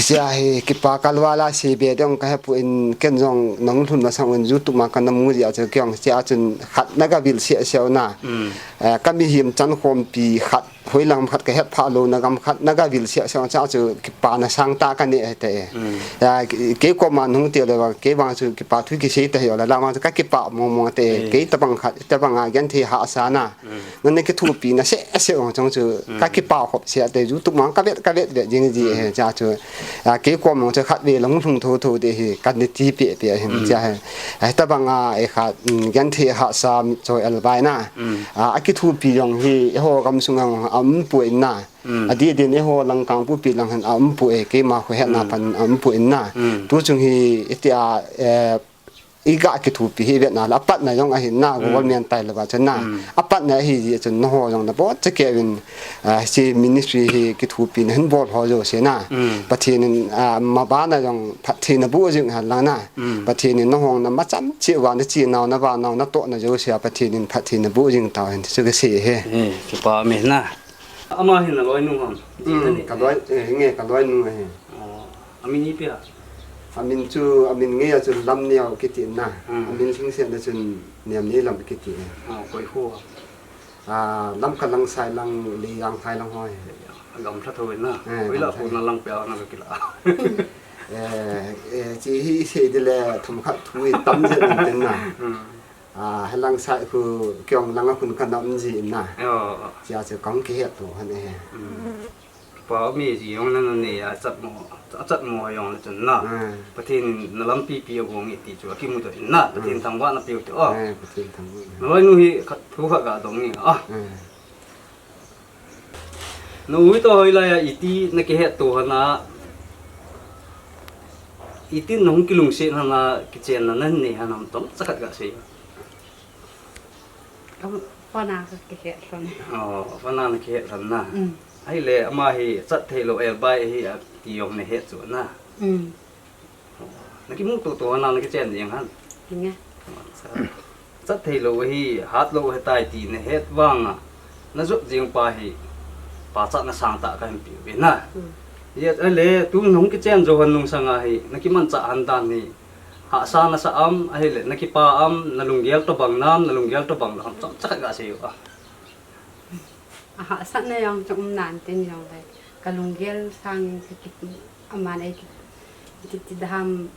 Hichea hi kipa kalval a seibe ding kahepon, ken jong nahung lhun masang un YouTube ma kana mu jeh a chu kei jong hichea chun khat na gavil sehseh u na. Mm. Eh, kamihem chankhompi khat, hoilang khat kahet phah louna gam khat na gavil sehseh u, chea chu kipana sangtah kanei hite. Mm. Ya, kei koma nahung tel uva, kei vang chu kipa thu kisei ta hi o la, la vang chu kakipah mong mong te, mm, kei tabang khat, tabang a genthei hahsa na. Mm. Nana kithopina sehseh u jong chu, mm, kakipah khop seh te, YouTube ma kavet, kavet vet jing ji, mm, he, chea chu. A, kei kom jong chu khatvei lang lhung thotho te hi, kana ti pehpeh ahin, mm, chea hi. A, hitabang a, e khat, mm, genthei hahsa mitcho elbai na. Mm. A, akithopi jong hi, eiho gamsung a jong aumpoi na. Mm. Adeh din eiho Langkang pumpi lang hin aumpoi, keima khohetna, mm, pan aumpoi na. Mm. Tuchung hi, itia, eh, iga kithopi hi vetna le, apatna jong ahin na, mm, government tailou va chun na. Mm. Apatna ahi jeh chun nangho jong nabonchauvin, ah, hiche ministry hi kithopina hin bol ho jouse na. Mm. Pathen in, ah, mabana jong phatthei naboh jing hen lang na. Mm. Pathen in nangho namacham cheh uva, nachenau, navanau, natohna jouse a Pathen in phatthei naboh jing tauhen ti chu kasei e. Eh, kipa um e na. Ama hi naloinu ham? Mm, kaloi, eh, nge kaloinu ahi. Oh, amin ipi ham? Amin chu, amin ngei a chu Lamneo kiti na. Hmm. Amin lhingsetna chun Nemneilam kiti. Ah, koi kho? Ah, Lamka lang, Sailang, Leijang, Sailang ho hi. Gamla tho na. Eh, hoilah gamla. Kho na lang pia na kila. Eh, eh, hiche hi sei ding le themkhat thu hi tam jeng in tin na. Hmm. Ah, hilang side khu kei jong lang a khun kana um ji in na. Oh. Chea chu kahung kihetto hon e. Hmm. Kipa um e, ji jong nana nei a, achatmo, achatmo jong le chun na. Hmm. Pathen in nalampi pi agong e ti chu akimudoh in na. Pathen, hmm, thangvahna peu te o. Hmm, Pathen thangvahna. Naloinu hi khat thu khat gadong inge a. Hmm. Na u toh hoilai a iti nakihetto hon a, iti nahung kilungset hon a, kichenna nahin nei hon ham, chomcha khat gasei. Phone a kihet lhon. Oh, phone a nakihet lhon na. Mm. Ahile ama hi chat theilou elbai ahi ati jong nahet chu na. Mm. Nakimuto to hon a, nakichen jeng hon. Hinge. Chat theilou ahi, hatlou ahitai ti nahet vang a, najot jeng pa hi pachatna sangtah kahin peuve na. Hmm. Hijeh a le, tu nahung kichen jou hon nung sang a hi, nakimanchah hon dan hi, hahsa nasa am, ahile, nakipa am, nalunggel tobang nam, nalunggel tobang lou ham, chomcha khat gasei o a. Ahahsatna jong chu um nan tin jong le, kalunggel sangin kaki, aman ei ki, kiti dam,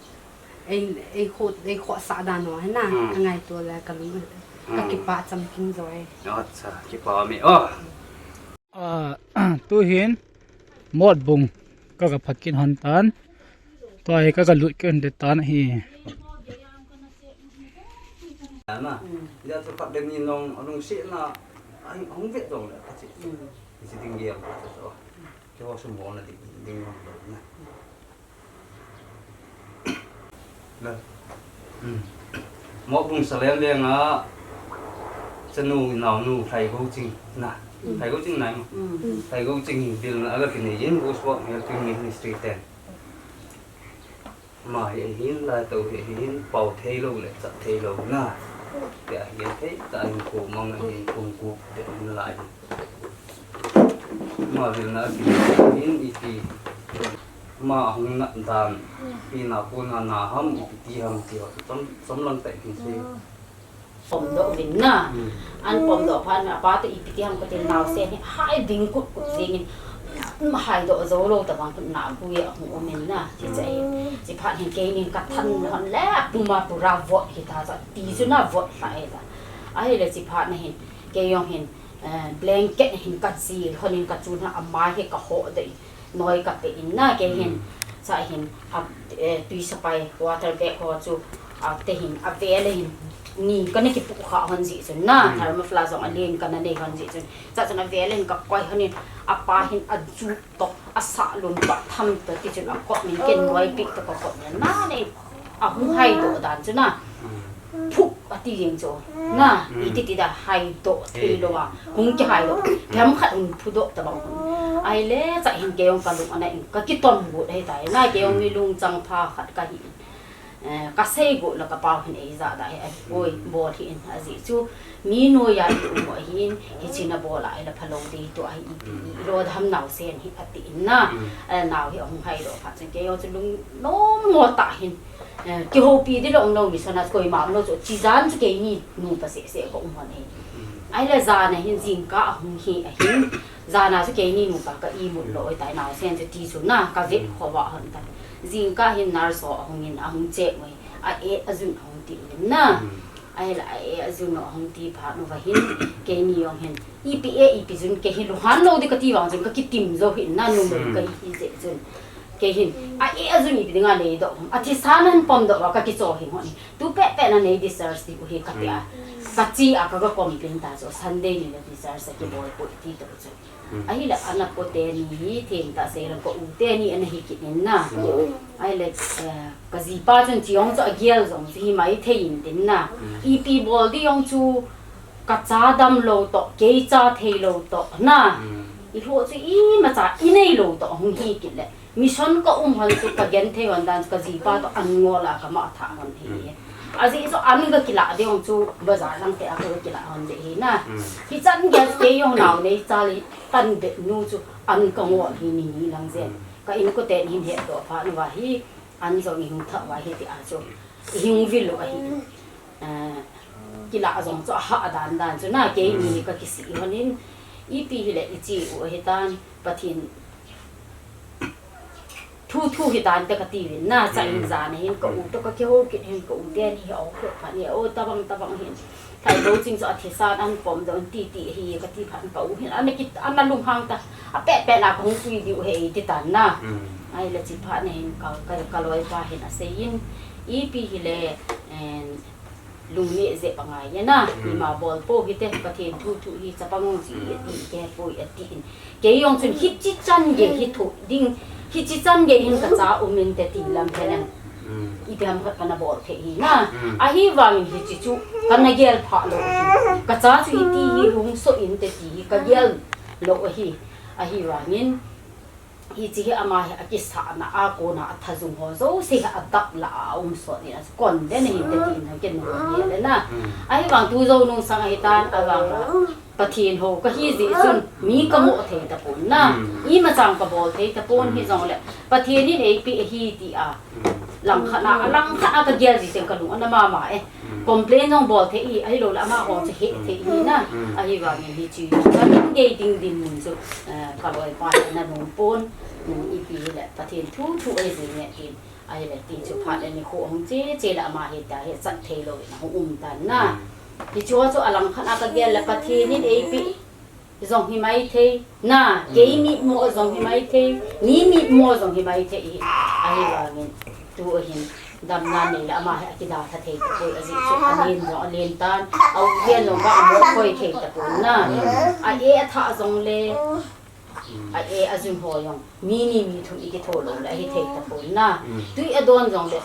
ei, ei kho, ei khohsah dan ho hi na, hmm, kangaito le kalung, hmm, kakipah chamkim jo e. Acha, kipa um e o. Ah, tuhin, Motbung, kaga phat kit hon tan. Tua hi kaga lut kit hon tan ahi. Na, hijeh chun khat le ni nung, alungsetna, ahung, ahung vet jong le, kachi. Mm. Hiche ding gel, kachi chu. Keiho sum bolna ding, ding jong lou na. Na. Mm. Motbung Salem veng a, chanu naonu Lhaigouching na. Mm. Lhaigouching nai mo. Mm. Lhaigouching hi vilna aga kinei jin, Voice Work Helping Ministry ten. Ama hi ahin, lai tou hi ahin, pao theilou le chat theilou na. Tia hi thei, ta hin ko mang ahin, kong kup te hin lai. Ama vilna akin ahin, ipi. Ama ahung nat dan. Ipi na ko na na ham, ipi ti ham ti ho. Chom, chom lang tai kin se. Pomdoh uvin na. Hmm. An pomdoh phat na, apa toh ipi ti ham katin, naosen hi hai ding kut kut jeng in, um, haidoh jou lou tabang kut na, hui ahung um in na. Hiche hi, hmm, hiche phat hin keinin kathan hon le, puma pura vot hita cha, ti chu na vot lha e ta. Ahile hiche phat na hin, kei jong hin, eh, blanket hin kajil hon in kachun a, amai hi kahoh doh in. Noi kapeh in na, kei hin, hmm, cha hin, a, eh, tui sapai, water bag ho chu, a, te hin, avel a hin, ni kana kipuh kha hon jeh chun na, hmm, thermoflask jong alen kana nei hon jeh chun. Cha chun avel a hin kakoi hon in, apa hin aju toh, asah lum toh, tham toh, ti chun akop min ken noi peh toh kakop min na nei, ahung haidoh dan chu na. Hmm. Phuk ati jeng chu. Na, iti ti da hai doh thei lou a. Hung kihai doh. Themkhat hung phudoh tabang hung. Ahile, chah hin kei jong kalung ana in, kakitom got ahitai. Na, kei jong mi lungchang pha khat kahi. Eh, kasei got la kapau hin eija da hi, oi, bol hih in, ajeh chu, mi noiya i um u ahin, hiche nabol a, ila phalou ding tua hi, ipi, i lo dam naosen hi, ati in na. Eh, nao hi ahung hai lou phat chun, kei jong chu lungnom mo tah hin, eh, kihoupi ding lou umlou, mission a koima umlou chu, chijan chu keini nupa seh seh ka um hon ahi. Ahile jan a hin jingkah ahung hi ahin, jan a chu keini nupa ka imut lou ahitai, naosen chu ti chu na, ka vet khovah hon tai. Jingkah hin nurse ho ahung in, ahung check u ahi. A-e ajun ahung ti uvin na. Ahile a-e ajun u ahung ti phat uva hin, keini jong hin, ipi e, ipi jun, kei hin lunghan lou ding kati vang chun, kakitim jou hih in na, numei kahi jeh chun. Kei hin, a-e ajun ipi dinga neidoh ham, athisan ahin pomdoh uva kakicho hih hon. Tu pet pet na nei discharge ding u hi kati a. Kache a ka, ka complain ta chu, Sunday ni la discharge akibol poi ti toh chu. Ahile ana po teni hi, thengtah seilang ka u teni ana hi kit in na. Ahile, eh, kajipa chun chi jong chu agel jong chu hi maithei in tin na. Ipi bol ding jong chu kacha damlou toh, kei cha theilou toh na. Ilhoh chu imacha inei lou toh hung hi kit le. Mission ka um hon chu kagenthei hon dan chu kajipa toh an ngol a kama thah hon ahi. Ajeh chu an kakilah ding jong chu bazar lang te a kakilah hon ding ahi na. Hichan gei kei jong nao neicha le pan be nu chu an kangol hi ni ni lang jen. Ka inkote in hin hetdoh phat uva hi an jong ihung thah uva hiti a chu ihung vil u ahi. Kilah jong chu ahah dan dan chu na, keini hi kakisih hon in, ipi hile iche u ahitan, Pathen thu thu hitante kati uvin na, chah in jan a hin ka u toh kakihou kit hin ka u teni hi aokho phat in, o tabang tabang hin. Thailou ching chu athisan ahin pomdoh in titi hi kati phat in ka u hin ana kit, ana lunghang ta, apet pet na kahung pui diu ahi titan na. Ahile chi phat na hin ka, ka, kaloipa hin asei in, ipi hile, lungni jep angai e na, ima bol pou hite, Pathen thu thu hi chapang jong chu iti kei poi atin. Kei jong chun hichi chan gei hi thu ding, hichi chan gei hin kacha um inte ti lam helen. Ipi ham khat kana bol thei hi na. Ahivangin hichi chu kana gel pha lou hi. Kacha chu iti hi hung so inte ti hi kagel lou ahi. Ahivangin hichi hi ama hi akisahna a kona athajung ho jouse hi adap la a um sot in a kon den ahi te tin ho ken nu le na. Ahivang tu jou nung sang ahitan avang la Pathen ho kahi jeh chun mi kamoh thei tapon na. Ima chang kabol thei tapon hijongle Pathen in eipeh ahi ti a langkhat na, alangkhat a kagel ji teng kalung ana mama e. Complain jong bol thei hi, ahilou le amaho chu hethei hi na. Ahivangin hichu, kamin gei ding dinmun chu, eh, kaloipa hi ana nom pon, ipi hile, Pathen thu thu ahi jing e tin, ahile ti chu phat le nikho ahung che che le ama hita hi chat thei lou in ahung um tan na. Hichu chu alangkhat a kagel le Pathen in eipeh jong hi maithei, na, kei mitmo jong hi maithei, mi mitmo jong hi maithei hi. Ahivangin, tu ahin, damna nei le ama hi akidalha thei tapoi, ajeh chu alen jong alen tan, a u len jong ka amo khoi thei tapon na. A-e athah jongle, a-e ajun ho jong, mi ni mi thum ikitho lou le ahithei tapon na. Tui adon jongle,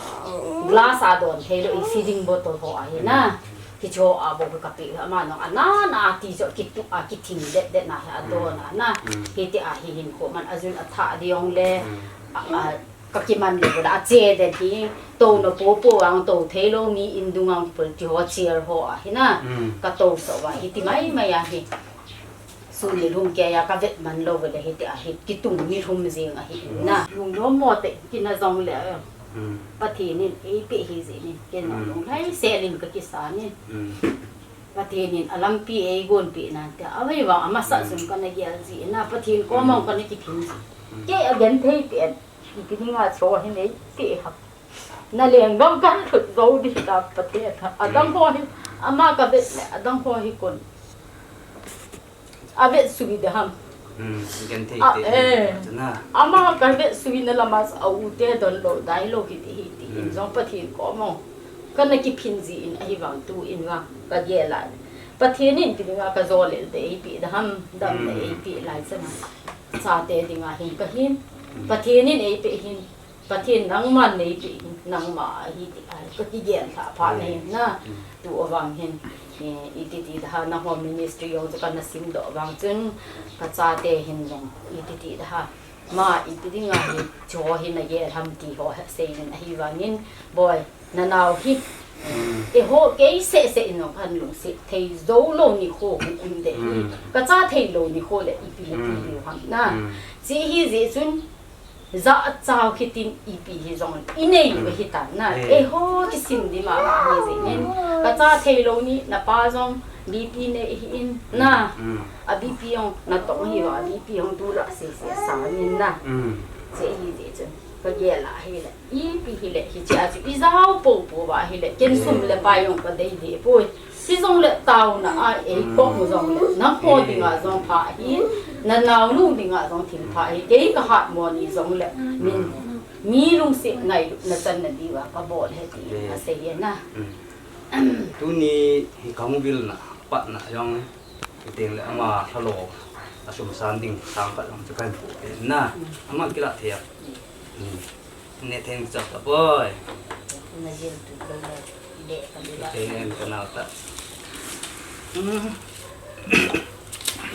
glass a don thei lou, i feeding bottle ho ahi na. Hicho a bou kapeh, ama jong ana na ti chu kituh a kithing det det na hi adon a na. Hiti a hi hinkho man ajun athah ding jongle, a, a, kakiman lou le ache den hi, touna popo ang tou thei lou mi in dung ang pul ti ho chair ho ahi na. Katou sou va hiti mai mai ahi. Sun nilhum keiya kavet man lou le hiti a hi kitung nilhum jing ahi na. Lungnom mo te kina jongle, Pathen in eipeh hi jeh in, ken jong lunglhai sel in kakisa in. Pathen in alampi eigonpeh nante, ahivang amasa jong kana gel ji na, Pathen koma kana kiphin ji. Kei agenthei pen, ipi dinga cho hin eipeh ham. Na lenggam kalhut jou ding ta Pathen ha. Adang ho hi, ama kavet le, adang ho hi kon avet sui de ham. Genthei te, eh, ama kavet sui na lama a u te don lou, dai lou hiti hiti in jong Pathen koma kana kiphin ji in ahivang tu in vang kagel a. Pathen in ipi dinga kajolel te eipeh da ham, damna eipeh lai chana. Chate dinga hin kahin. Pathen in eipeh hin. Pathen nangman neipe in, nangma ahi ti a ka kigel lha phat na hin na. Tu avang hin, eh, iti ti da ha, nangho ministry jong chu kana simdoh vang chun, ka chate hin jong iti ti da ha, ma ipi dinga hicho hi nagel ham ti ho he sei in, ahivangin, Boi, nanao hi, eiho kei seh seh in jong kan lungset thei jou lou nikho hung um ding ahi. Ka cha thei lou nikho le ipi le ipi hiu ham na. Chu hi jeh chun, jachat kit in ipi hijongle inei u ahitan na. Eiho kisim ding mama ahi jeh in, ka cha thei lou ni, napa jong B P nei ahin na. A B P jong natong ahi uva, B P jong tulai sese asang in na. Chu hi jeh chun, ka gel a hile, ipi hile, hichea chu ijao popo uva hile, ken sum le pai jong ka dei deh poi. Hijongle taona a eikop u jongle, nangho dinga jong pha ahi, nanaonu dinga jong thil pha ahi, kei ka hatmo ni jongle, min, mi lungset ngailutna channa diuva ka bol ahi ti asei e na. Tuni hi kahung vilna, patna jong, chuteng le ama lhalo, asum san ding, sang khat jong chu kahin pu e na, ama kilah thei a. Ne theng chak ta boi. Na jil tu ko na de ka de la. Theng ka nau ta.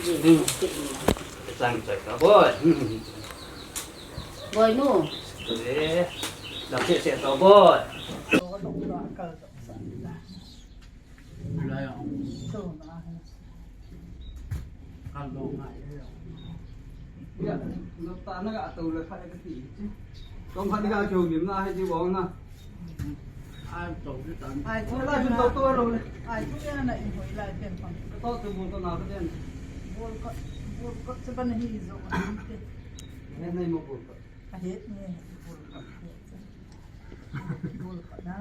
Jil tu ke ni. Chang chak ta boi. Boi nu. Dam se se ta boi. Ai, to, to, to, ai, to, ya na, i, hoi, lai, pen, pang. To, to, bol, to, na, to, den. Bol, ko, bol, ko, se, ban, hi, zo, hi, te. He, nai, mo, bol, ko. A, he, ne, bol, ko, he, bol, ko, na.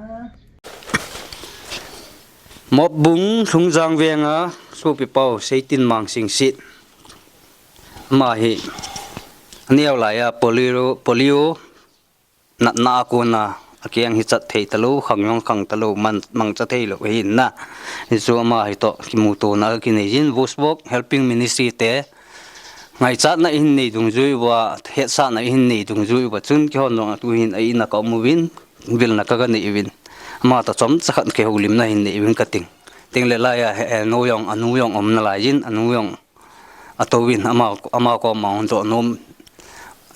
Mopbung Lhungjang Veng a sopi pau Seitinmang Singsit. Ama hi aneo lai a polio, polio natna a kona akeng hi chat thei talou, khang jong khang talou, man, mangcha thei lou ahi na. Hichu ama hi toh kimutona kinei jin, Vosvok Helping Ministry te ngaichatna ihin nei dungjui uva, hetsahna ihin nei dungjui uva chun, keihon jong atu hin a in a ka um uvin, vilna ka, ka nei uvin. Ama toh chomcha khat kihoulimna hin nei uvin kating. Tengle laiya, eh, nu jong, anu jong um nalai jin, anu jong atou vin, ama, ama koma hung doh nom,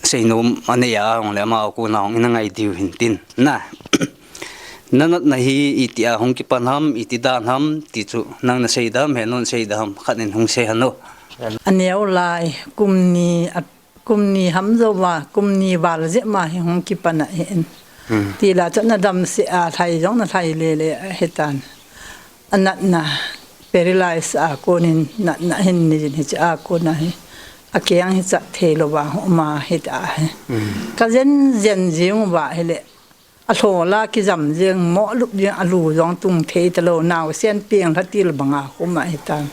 sei nom anei a, ahung le ama kona hung in angai diu hin tin. Na. Na natna hi itia hung kipan ham, iti dan ham, ti chu nang na sei dam, he non sei dam, khat in hung sei hano. Aneo lai, kum ni a Kum ni ham jouva, kum ni val jep ma hi hung kipan ahin. Tila chu na damsel a lhai jong na lhai lele ahitan. Anatna, paralyze a konin natna hin nei jin hiche a kona hi. Akeng hi chat thei louva hung um ahi ta hi. Ka jen jen jing uva hile. Alhola kijam jeng, moh lup jeng, alu jong tung thei talou, naosen peng lha til banga khum ahitan.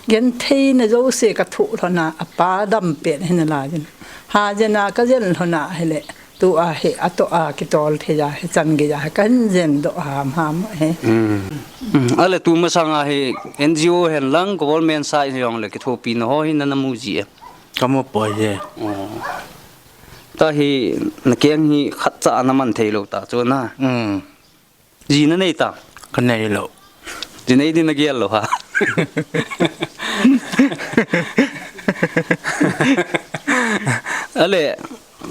Gentheina jouse ka thoh lhona, apa dam pet hi nalai jin. Ha jena ka jen lhona hile, tua hi atoh a kitol thei a, hichan gei a, ka hin jen doh hamham hi. Ale tu masanga hi N G O hen lang, government side jong le kithopina ho hi nana mu ji e? Ka mu poi e. Tahi, nakeng hi khatcha ana man thei lou ta chu na. Ji nanei ta? Ka nei lou. Ji nei din nagel lou ha. Ale,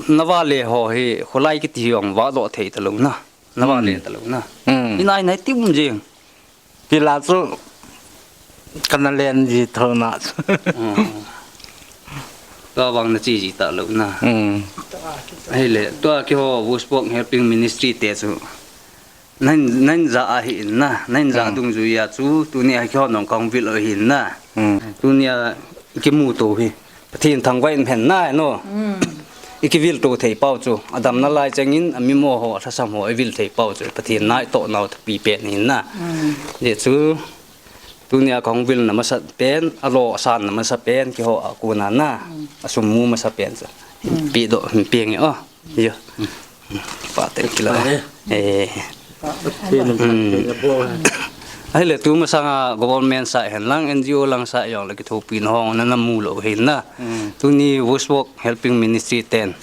navale ho hi, kholai kiti jong vahdoh thei talou na. Navale talou na. Inai nai tim jing. Tila chu kana len ji thona chu. Tua vang nache ji talou na. Ahile, tua keiho Vosvok Helping Ministry te chu. Nan, nan ja ahi in na, nan ja dungjuia chu, tunia keiho nong kahung vil u ahi in na. Tunia kimuto hi. Pathen thangvah in hen na, no. I kivil to thei pau chu. Adam nalai chengin, amimo ho, alhasam ho, i vil thei pau chu. Pathen na i toh nau tapi pen in na. Hijeh chu, tunia kahung vilna masa pen, alo asanna masa pen, keiho a kona na. Asum mu masa pen chu. Pi do, pi nge o. Yo. Pate kila. Eh. Ahile tu masanga government side hen lang, N G O lang side jong le kithopina ho nana mu lou hin na. Tuni Vosvok Helping Ministry ten.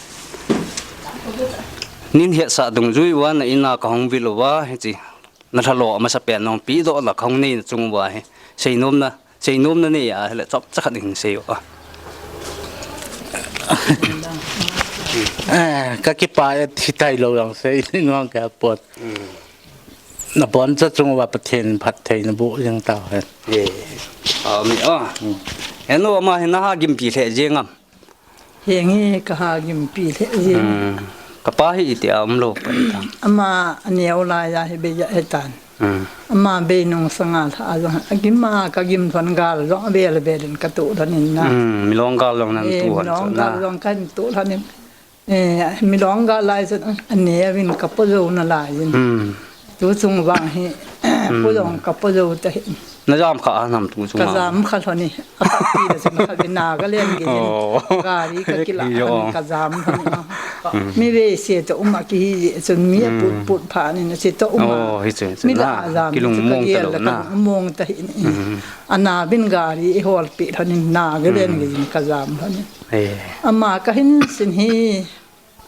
Nin hetsah dungjui uva na in a kahung vil uva, hiche na lhalo amasapen nong pedoh la kahung nei na chung uva hi. Seinom na, seinom na nei a, hile chomcha khat hin sei u a. Eh, kakipah e, thi tailou jong sei, nin vang ka pon. Hmm. Na boncha chung uva Pathen phatthei naboh jing tauhen. Eh. Amen. Ah. Hmm. Henu ama hi naha gimpi lheh jeng am? Henge, kaha gimpi lheh jeng. Hmm. Kapa hi itia umlou pa ta. Ama aneo laiya hi bei ahitan. Hmm. Ama bei nung sanga lha jong agim a kagim lhon gal jong avel vel in katoh lhon in na. Hmm. Milong gal jong nan tu hon chu na. Milong gal jong kan toh lhon in. Eh, milong gal lai chun, ane uvin kapo jou nalai in. Hmm. Tu chung vang hi, hmm, po jong kapo jou tahih. Najam kha a nam tu chung a? Kajam kha lhon e. Akhat ti le chun kha vin Nagaland gei in. Oh. Gari kakila lhon e, kajam lhon e. Hmm. Mi veise toh um a kihi jeh chun mi aput put pha nin ache toh um a. Oh, hiche, hiche. Mi la jam kilung mong talou na. Kilung mong tahih in. Hmm. Ana vin gari eiholpeh lhon in Nagaland gei in kajam lhon e. Eh. Ama kahin sin hi,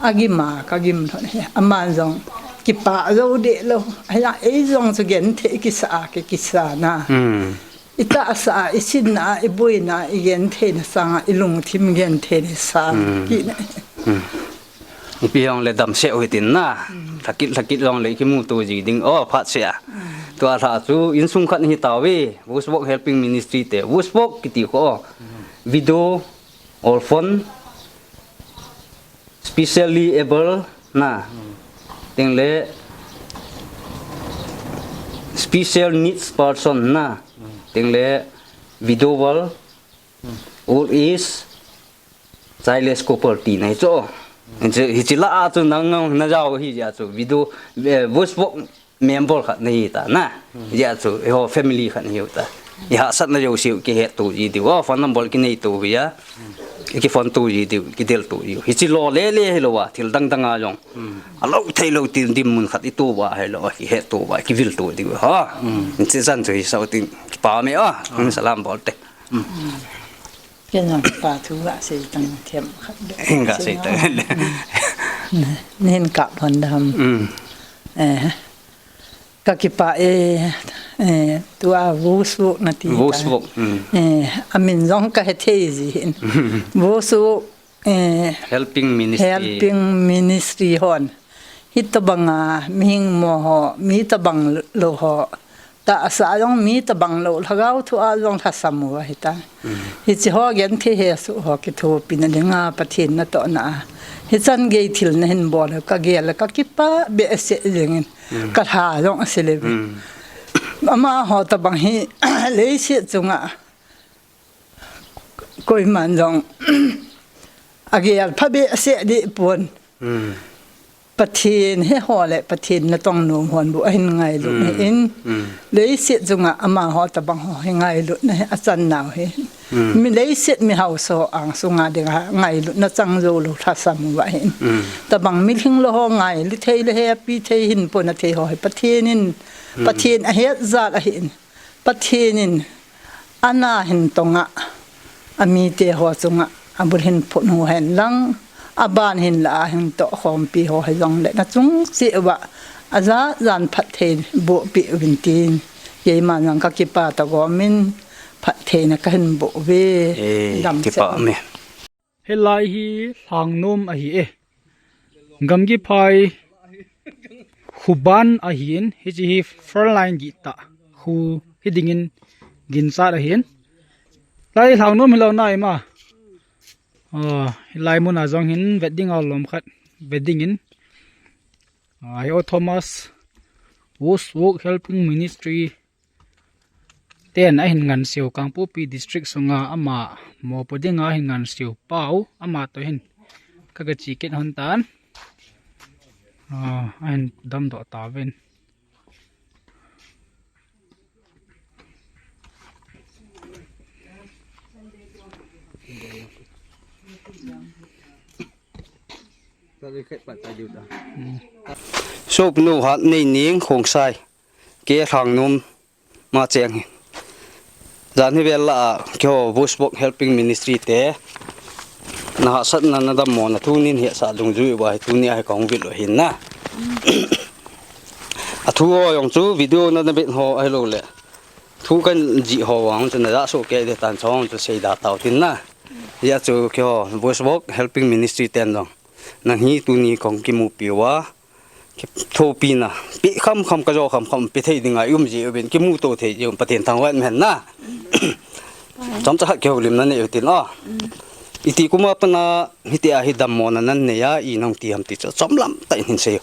agim a kagim lhon hi. Aman jong kipah jou deh lou. Hia, ei jong chu genthei kisa a, ki, kisa na. Hmm. Itahsa a, isinna a, iboina a, igentheina sanga, ilungthim gentheina sang. Hmm. Kina. Hmm. Ipi hong le damsel u hitin na. Hmm. Lhakit, lhakit jong le kimuto ji ding. Oh, phat se a. Hmm. Tua lha chu insung khat hi tauve. Vosvok Helping Ministry te. Vosvok kiti kho. Hmm. Widow, orphan, specially able na, hmm, tengle special needs person na, hmm, tengle widower, hmm, old age, childless couple tina hichu. Hmm. Hiche, hiche la a chu nang, nang najao hi ja chu widow, eh, vosvok member khat nahi ta na. Hmm. Hijeh a chu, eiho family khat nahiu ta. Ihahsatna jouseu kihetto ji diu. Oh, phone number kineito hi a. Hmm. Ikiphone to ji diu, kidelto ji. Hiche lou le le hilou a, thil dang dang a jong. Hmm. Alou thei lou tin dinmun khat ito uva hilou a, kihetto uva, kivilto diu. Ha. Hmm. Hiche chan chu hisah u tin, kipa me a. Hmm. Salam bol te. Hmm. Kei jong kipa thu gasei tang them khat le. Gasei tang le. Nahin kap lhon dam. Mm. Eh. Kakipah e, eh, tua Vosvok nati ta. Vosvok, mm. Eh, amin jong kahethei ji hin. Vosvok, eh, Helping Ministry. Helping Ministry hon. Hitobang a, mihing mo ho, mi tobang lou ho. Tahsa jong mi tobang lou, lhagao thu a jong lhasam u ahitai. Mm. Hiche ho genthei hesoh ho kithopina dinga Pathen natohna a. Hichan gei thil nahin bol u kagel a kakipah behseh jeng in. Mm. Kalha jong ase le ve. Mm. Amaho tobang hi leiset chunga koiman jong agel phabeh seh deh pon. Hmm. Pathen he ho le Pathen natong nom hon bou ahin ngailut, hmm, ahin. Hmm. Leiset chunga amaho tobang ho hi ngailutna hi achan nau hi. Hmm. Mi leiset mi haosa angsunga dinga ngailutna chang jou lou lhasam uva hin. Hmm. Tobang mi lhing lou ho ngailu thei le hepi thei hin pona thei ho hi Pathen in, hmm, Pathen ahet jal ahin. Pathen in ana hin tonga, amite ho chunga, abul hin phut u hen lang, aban hin la a hin tohkhompi ho hijongle, nachung cheh uva, ajat jan phatthei boh peh uvin tin, keima jong kakipah tagom in, phattheina kahin boh uve. Eh, damsel. Kipah me. Hilai hi Lhangnom ahi e. Gamgiphai khuban ahin, hiche hi frontline gihtah khu hiding in ginchat ahin. Lai Lhangnom hilou na ima. Ah, hilai mun a jong hin vet ding a lom khat vet ding in. Ah, hi o Thomas Vosvok Helping Ministry ten ahin nganseu Kangpokpi District sunga ama mopo dinga ahin nganseu pau ama toh hin kaga che kit hon tan. Ah, ahin damdoh tauvin. Hmm. Sopinu Hatneining Khongsai. Kei Lhangnom ma cheng hi. Jan hi vel la a, keiho Vosvok Helping Ministry te. na hahsatna, na dammona thu nin hetsah dungjui uva hi tuni a hi kahung vil u ahin na. Athu ho jong chu video na, na vet ho ahilou le thu kajih ho vang chu na ja soh kei ding tan chong chu seida tau tin na. Hijeh chun keiho Voice Work Helping Ministry ten jong nang hi tuni kahung kimupi uva, kithopina pe khamkham, kajo khamkham pe thei dinga i um ji uvin, kimuto thei ji uvin Pathen thangvah in um hen na. Chomcha khat kihoulimna nei u tin o. Iti kum a pat a hitia hi dammona nan nei a, i nahung ti ham ti chu chomlam tah in hin sei u.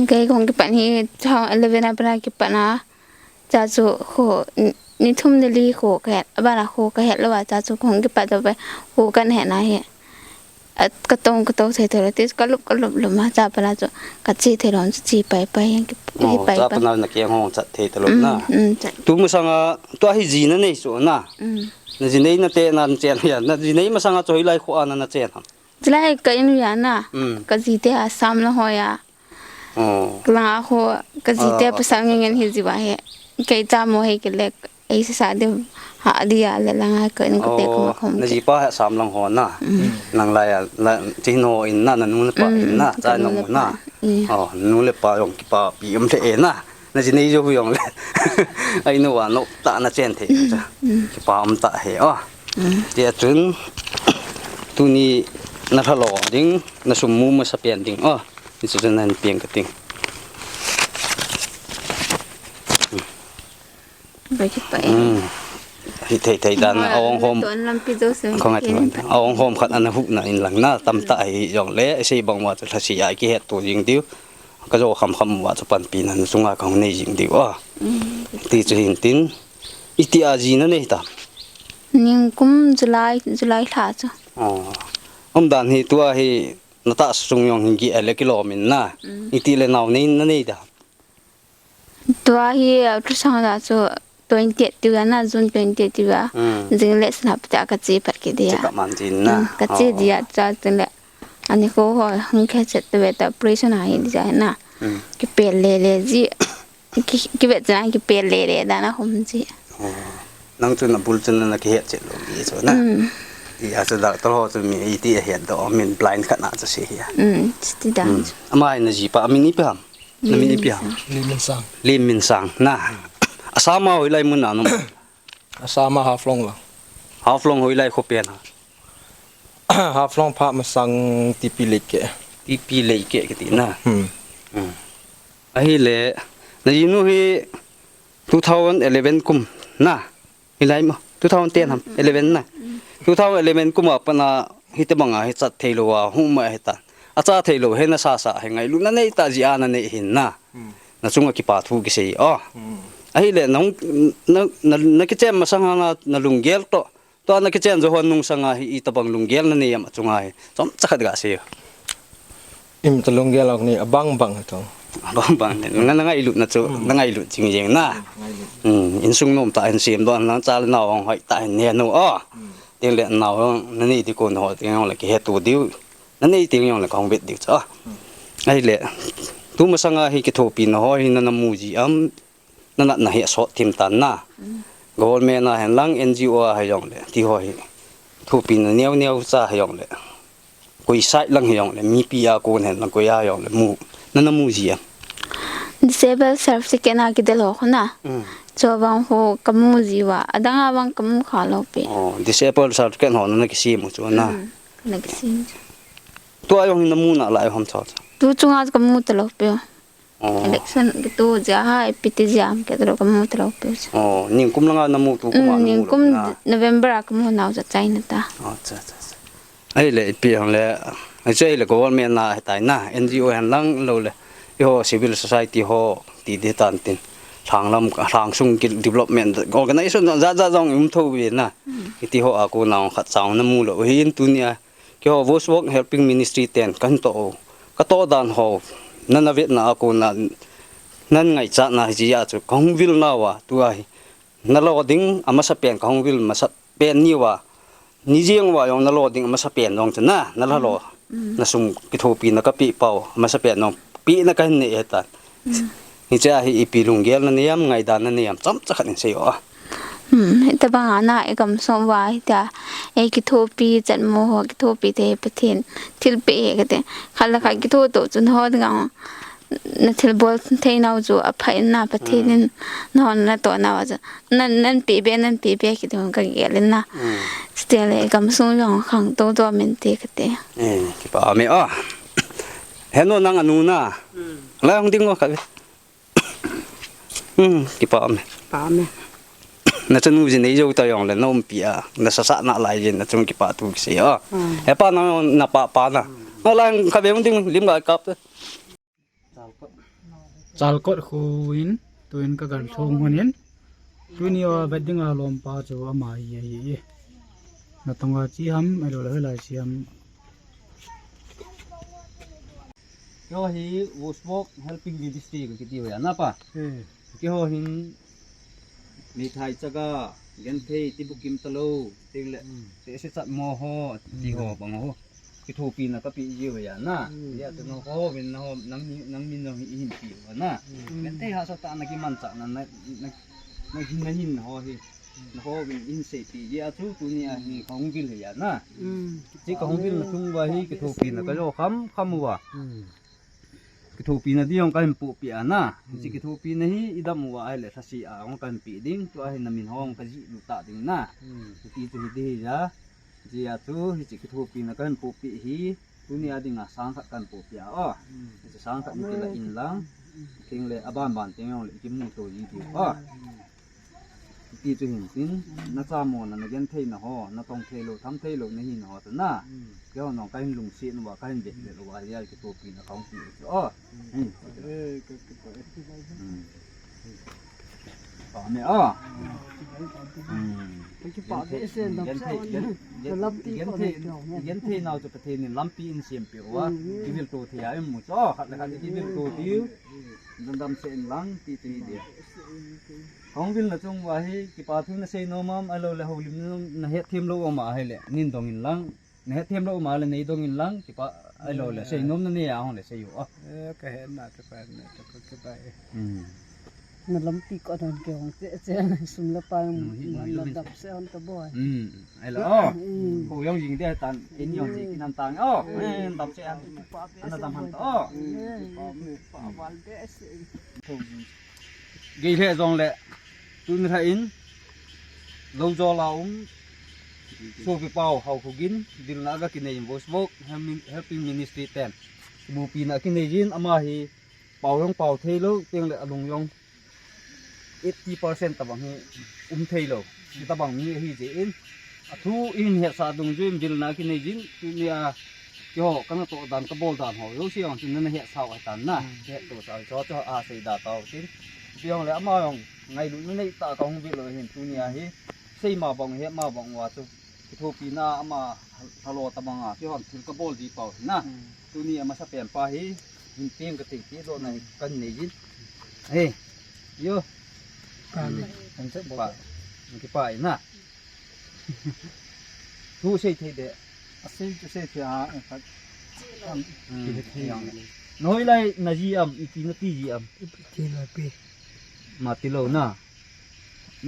Kei kahung kipat hi two thousand eleven a pat a kipat a. Cha chu kho, ni, ni thum ni li kho kahet, abana kho kahet lou a, cha chu kahung kipat to pe, kho kahet na hi. A, katou, katou thei thei lou, ti kalup, kalup lup ma, cha pat a chu kache thei lou, chu che pai pai, ki, Oh, hi pai cha pai. Pat a na keng hong chat thei ta lou na. Mm, mm, chat. Tu masanga, tua hi ji na nei chu na. Mm. Na ji nei na te na chen hia, na ji nei masanga chu hoilai kho a na na chen ham. Chulai ka in u a na, Mm. ka ji te Assam lang hoi a. Oh. Ka lang a kho, ka ji te Ah, pasal ngen ngen hi ji uva hi. Kei cha mo hi kile, ei sa sa de ha dia le lang a ka in ka te Oh, khom khom na ke. Ji pa Assam lang ho na. Mm. Nang lai a, la, chi no in na, na nu na pa Mm, in na, ka cha nu no na pa. Mm. Oh, nu le pa jong kipapi um the e na. Na ji nei jou jong le. Ai nu a no ta na chen the cha. Mm. Kipa um ta he, oh. Mm. Tia chun, tuni na lha lo ding, na sum mu masa pen ding, oh. Ni chu chun nan piang ka ting. Ba ki pa e. Mm. Hi thei thei dan na, Hoi, awang hom. Ton lampi jo se. Khong at Ken hom. Awang hom khat ana huk na in lang na, tam ta hi jong le, sei bang wa chu lha si ai kihet to jing diu. Ka jo kham kham wa chu panpi na, na chunga ka hung nei jing diu, oh. Mm. Ti chu hin tin. Iti a ji na nei ta? Nikum July, July lha chu. Oh. Umdan hi tua hi na tahsa chung jong hin ki ele kilom in na. Mm. Iti le nao nei na nei da? Tua hi, uh, tu sang da chu twenty-eight tiu a na, June twenty-eight tiu a. Mm. Jing le snap ta ka che pat ki dia. Che ka man jin na. Mm, ka che Oh. dia cha tin le. Ani ko ho hung khe chet te ve ta operation a hi dia na. Mm. Ki pel le le ji. Ki, ki vet chun kipel le le dan a hom ji. Oh. Nang chun abul chun na kihet chet lou ji chu na. Mm. Ija chu doctor ho chu mi iti ahet doh, min blind khat na chu si hi a. Mm, ti dan Mm. chu. Ama na ji pa, amin ipi ham? Na min ipi ham? Lim Min Sang. Lim Min Sang na. Assam a hoilai mun a na um? Assam a Haflong lang. Haflong hoilai kho pen a? Haflong pha masang T P Leike. T P Leike kiti na. Hmm. Hmm. Ahile, na jinu hi two thousand eleven kum na. Hilai mo, two thousand ten ham, eleven na. Two thousand eleven kum a pat a hiti banga hi chat thei lou a, hung ma hi ta. A cha thei lou, he na sa sa, he ngailutna nei ta ji a na nei hin na. Hmm. Na chunga kipa thu kisei, oh. Hmm. Ahile, na hung, na, na, na kichen masang a na, na lunggel to. Tua na kichen jo hon nung sanga hi i tabang lunggel na nei am a chunga hi. Chomcha khat ga sei. Im ta lunggel a ni abang bang to. Abang bang ni. Nga na ngailut na chu, Hmm. na ngailut jing jing na. Hmm, ngailut. Hmm, insung nom ta hin sem don na cha le nao hong hoi ta hin ne no. Oh. Hmm. Ting le nao hong na nei di ko no ting hong le kihe tu diu. Na nei ting jong le ka hung vet diu cha. Ahile, tu masanga hi kithopina ho hi na na mu ji am, na natna hi asot thim tan na. Mm. Government a hen lang, N G O a hi jong le, ti ho hi. Thopina neo neo cha hi jong le. Koi side lang hi jong le, mipi a kon hen lang, koi a jong le, mu. Na na mu ji am. Disabled certificate na kidel ho khu na. Mm. Chu vang ho ka mu ji uva, adang a vang ka mu kha lou pi. Oh, disabled certificate ho na na kisem u chu na. Mm. Na kisem. Tua jong hin na mu na lai ham cha cha. Tu chunga ka mu ta lou pi. Oh. Election kitu jia ha, ipi ti jia ham kiti lou ka mu ta lou pi. Oh, nikum langa na mu tu kum a Mm, na mu lou nikum na. November a ka mu nau cha China ta. Oh, cha, cha, cha. Ahile ipi ham le, ahi chu ahile government na hi tai na, N G O hen lang lou le. I ho civil society ho ti di tan tin. Lhang lam, lhang sung ki development organization ja ja jong um tho ve na. Mm. Iti ho a ko na khat chang na mu lou hin tunia. Keiho Voice Work Helping Ministry ten kan toh u. Ka toh dan ho, na na vetna a kona, nan ngaichatna hi jia chu, ka hung vil nau a, tua hi. Na lo ding, amasa pen ka hung vil masa pen ni uva. Ni jeng uva jong na lo ding, amasa pen jong chu na, na la lo. Mm. Na sum kithopina ka pe pau, amasa pen jong pe na ka hin nei e tan. Mm. Hiche a hi ipi lunggel na nei am, ngaidan na nei am, chomcha khat in sei o a. Hmm, hitabang a na i gamsung uva hitia, ei kithopi chatmo ho, kithopi te Pathen thilpeh e kati. Khat le khat kitho to chun ho dinga na thilbol thei nau chu apha in na Pathen in na hon na to nau chu. Nan, nan pe be, nan pe be kiti hon ka gel in na. Still, eh, gamsung jong khangtou to min te kati. Eh, kipa me o. Henu nang anu na. Lai hung ding o ka. Hmm, kipa me. Pa me. Na chanu jin nei jo ta jong le na umpi a. Na sasa na lai jin na chung kipa tu kisi o. He pa na na pa pa na. O lai ka be hung ding lim ga kap. Chalkot khu in, tuin ka gan thung hun in, tuni a vet ding a lom pa chu ama hi ahi e. Na tonga chi ham, ai lo la lai chi ham. Keiho hi Vosbok Helping Ministry ka kiti ho ya na pa. Keiho hin Meithai chaga, genthei, tibukim talou, ting le, te se chat mo ho, ti ho bang ho. Kithopi na ka pe jiu ya na. Ya tu no ho, vin na ho, nang ni, nang min no hi hin pi ho na. Genthei ha sa ta na ki man cha na, na, na, na hin na hin ho hi. Na ho vin in sei pi ya chu tuni a hi ka hung vil ya na. Chi ka hung vil na chung va hi kithopi na ka jo kham, kham va. Kithopi na ding jong ka hin pohpeh a na. Chi kithopi na hi i dam uva ahile thasi a jong ka hin peh ding. Tua hi na min hong ka jih lut ta ding na. Ti chu hi ding hi ja. Jia chu hichi kithopi na ka hin pohpeh hi. Tuni a ding a sang khat ka hin pohpeh a o. Hichi sang khat ni kila in lang. Ting le aban ban ting jong le i kimu to ji ti o. Ti chu hin tin, na chamo na, na genthei na ho, na tong thei lou, tham thei lou, na hi na ho ta na. Keiho nong ka hin lungset uva, ka hin vet vet uva, ya kithopi na ka hung pi chu o. Hin. Eh, ka, ka, ka, eh. Hmm. Pa me o. Hmm. Ka kipa genthei, vet se na genthei, sa gen-, na lampi ko genthei, na kyo. Genthei nau chu Pathen in lampi in sem pi uva. Hmm. Kivil to thei a i mu chu o, khat le khat i kivil to diu. Dam dam se in lang, ti chu hi dia. Hung vil na chung va hi, kipa thu na sei nom am, ahilou le houlim na het them lou um a ahile, nin dong in lang, na het them lou um a le nei dong in lang, kipa, ahilou le sei nom na nei a hung le sei u a. Eh, ka het na, ka pa na, ka pa, ka pa e. Hmm. Na lampi ko don ke hung che, che, sum le pai, hmm, hi, na, hi, na hi. Dap se hon to boy. Hmm. Ahilou. Hmm. Ko jong jing de tan, in jong jing in an tang. Oh, eh, dap se an. Ana dam han to. Hmm. Pa, pa, val de se. Gei lheh jong le, tuni lha in, lou jol a um, sopi pau hau khu gin, vilna a ga kinei in Vosbok, Helping, Helping Ministry ten. Lupina kinei in, ama hi pau jong pau thei lou, teng le alung jong eighty percent tabang hi um thei lou. Hitabang mi hi je in, Athu in hetsah dungjuiyin vilna kinei jin, tuni a keiho kana toh dan, kabol dan ho jouse jong chu nana hetsah u ahitan na. Hmm. Hetto sah u chu, chu asei da tau tin. Ipi jong le ama jong ngailutna neitah a kahung vil u ahin, tuni a hi. Sei ma bang, het ma bang uva chu. Kithopina ama lhalo tabang a, keihon thil kabol ji pau na. Hmm. Tuni a masapen pa hi, hin peng kati, ti dohna hi kanei jin. Hei, yo. Ka le. Hmm. Kan se pa, kipa i na. Thu sei thei de. A sei chu sei thei a, a khat. Hmm, sei thei. Nahoi lai naji am, ipi nati ji am? Ipi ti na pi. Ma ti lou na.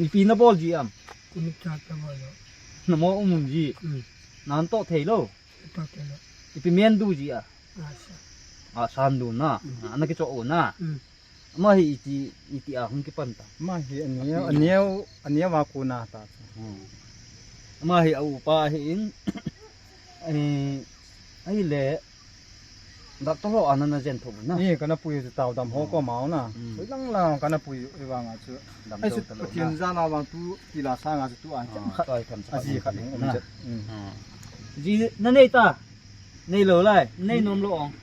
Ipi nabol ji am? Kunu cha ta bol lou. Namo um um ji. Hmm. Nan toh thei lou. Toh thei lou. Ipi men du ji a? A sa. A san du na. Hmm. A na kicho u na. Hmm. Ama hi iti, iti a hung kipan ta. Ama hi aneo, aneo, aneo a kona ta. Hmm. Ama hi a upa hi in, eh, ahile, doctor ho a nana jen thou na. Ni kana pui chu tao dam ho ko mau na. Hmm. Pui lang lang kana pui i vang a chu. Dam ai thou chu ta lou Pathen na. Jana vang tu ti la sang a chu tu a. Ah, khat. Toi tham cha aji khat hung um na. Jet. Hmm. Ah. Ji na nei ta. Nei lou lai, nei nom lou ong.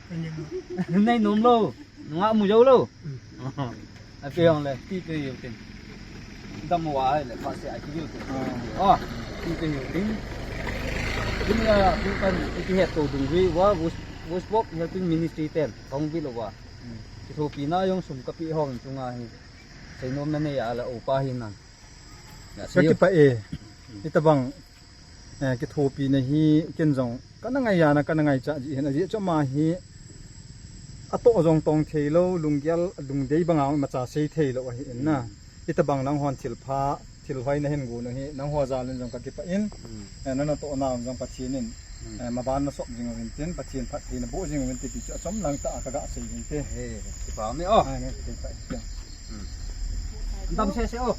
Nei nom lou. Nunga mu jou lou. Hmm. Ape ong le, ti pe jou tin. Dam wa ai le, pa se ai ti jou tin. Ah. Oh, ti pe jou tin. Tin ya, tu kan, ti het to dung wi wa, Vos-, Vosbok Helping Ministry ten, kong bi lou wa. Hmm. Kithopina jong sum kapi hong chunga hi. Sei nom na nei a la upa hi nan. Ya, ka sei kipa e. Itabang Eh, kithopina hi ken jong kana ngai a na, kana ngaicha ji hin, ajeh chu ama hi atoh jong tong thei lou, lunggel, lungdei banga imacha sei thei lou ahi in na. Hmm. Hitabang lang hon thilpha Thil hoi nahin gon u hi, nangho jal in jong kakipah in, eh, nanatoh nau jong Pathen in, eh, maban nasop jing uvin tin, Pathen phatthei naboh jing uvin tin, ti chu achom lang tah a kaga sei uvin te. Eh, kipah me o. Ai, ngai kakipah in te. Dam sese o.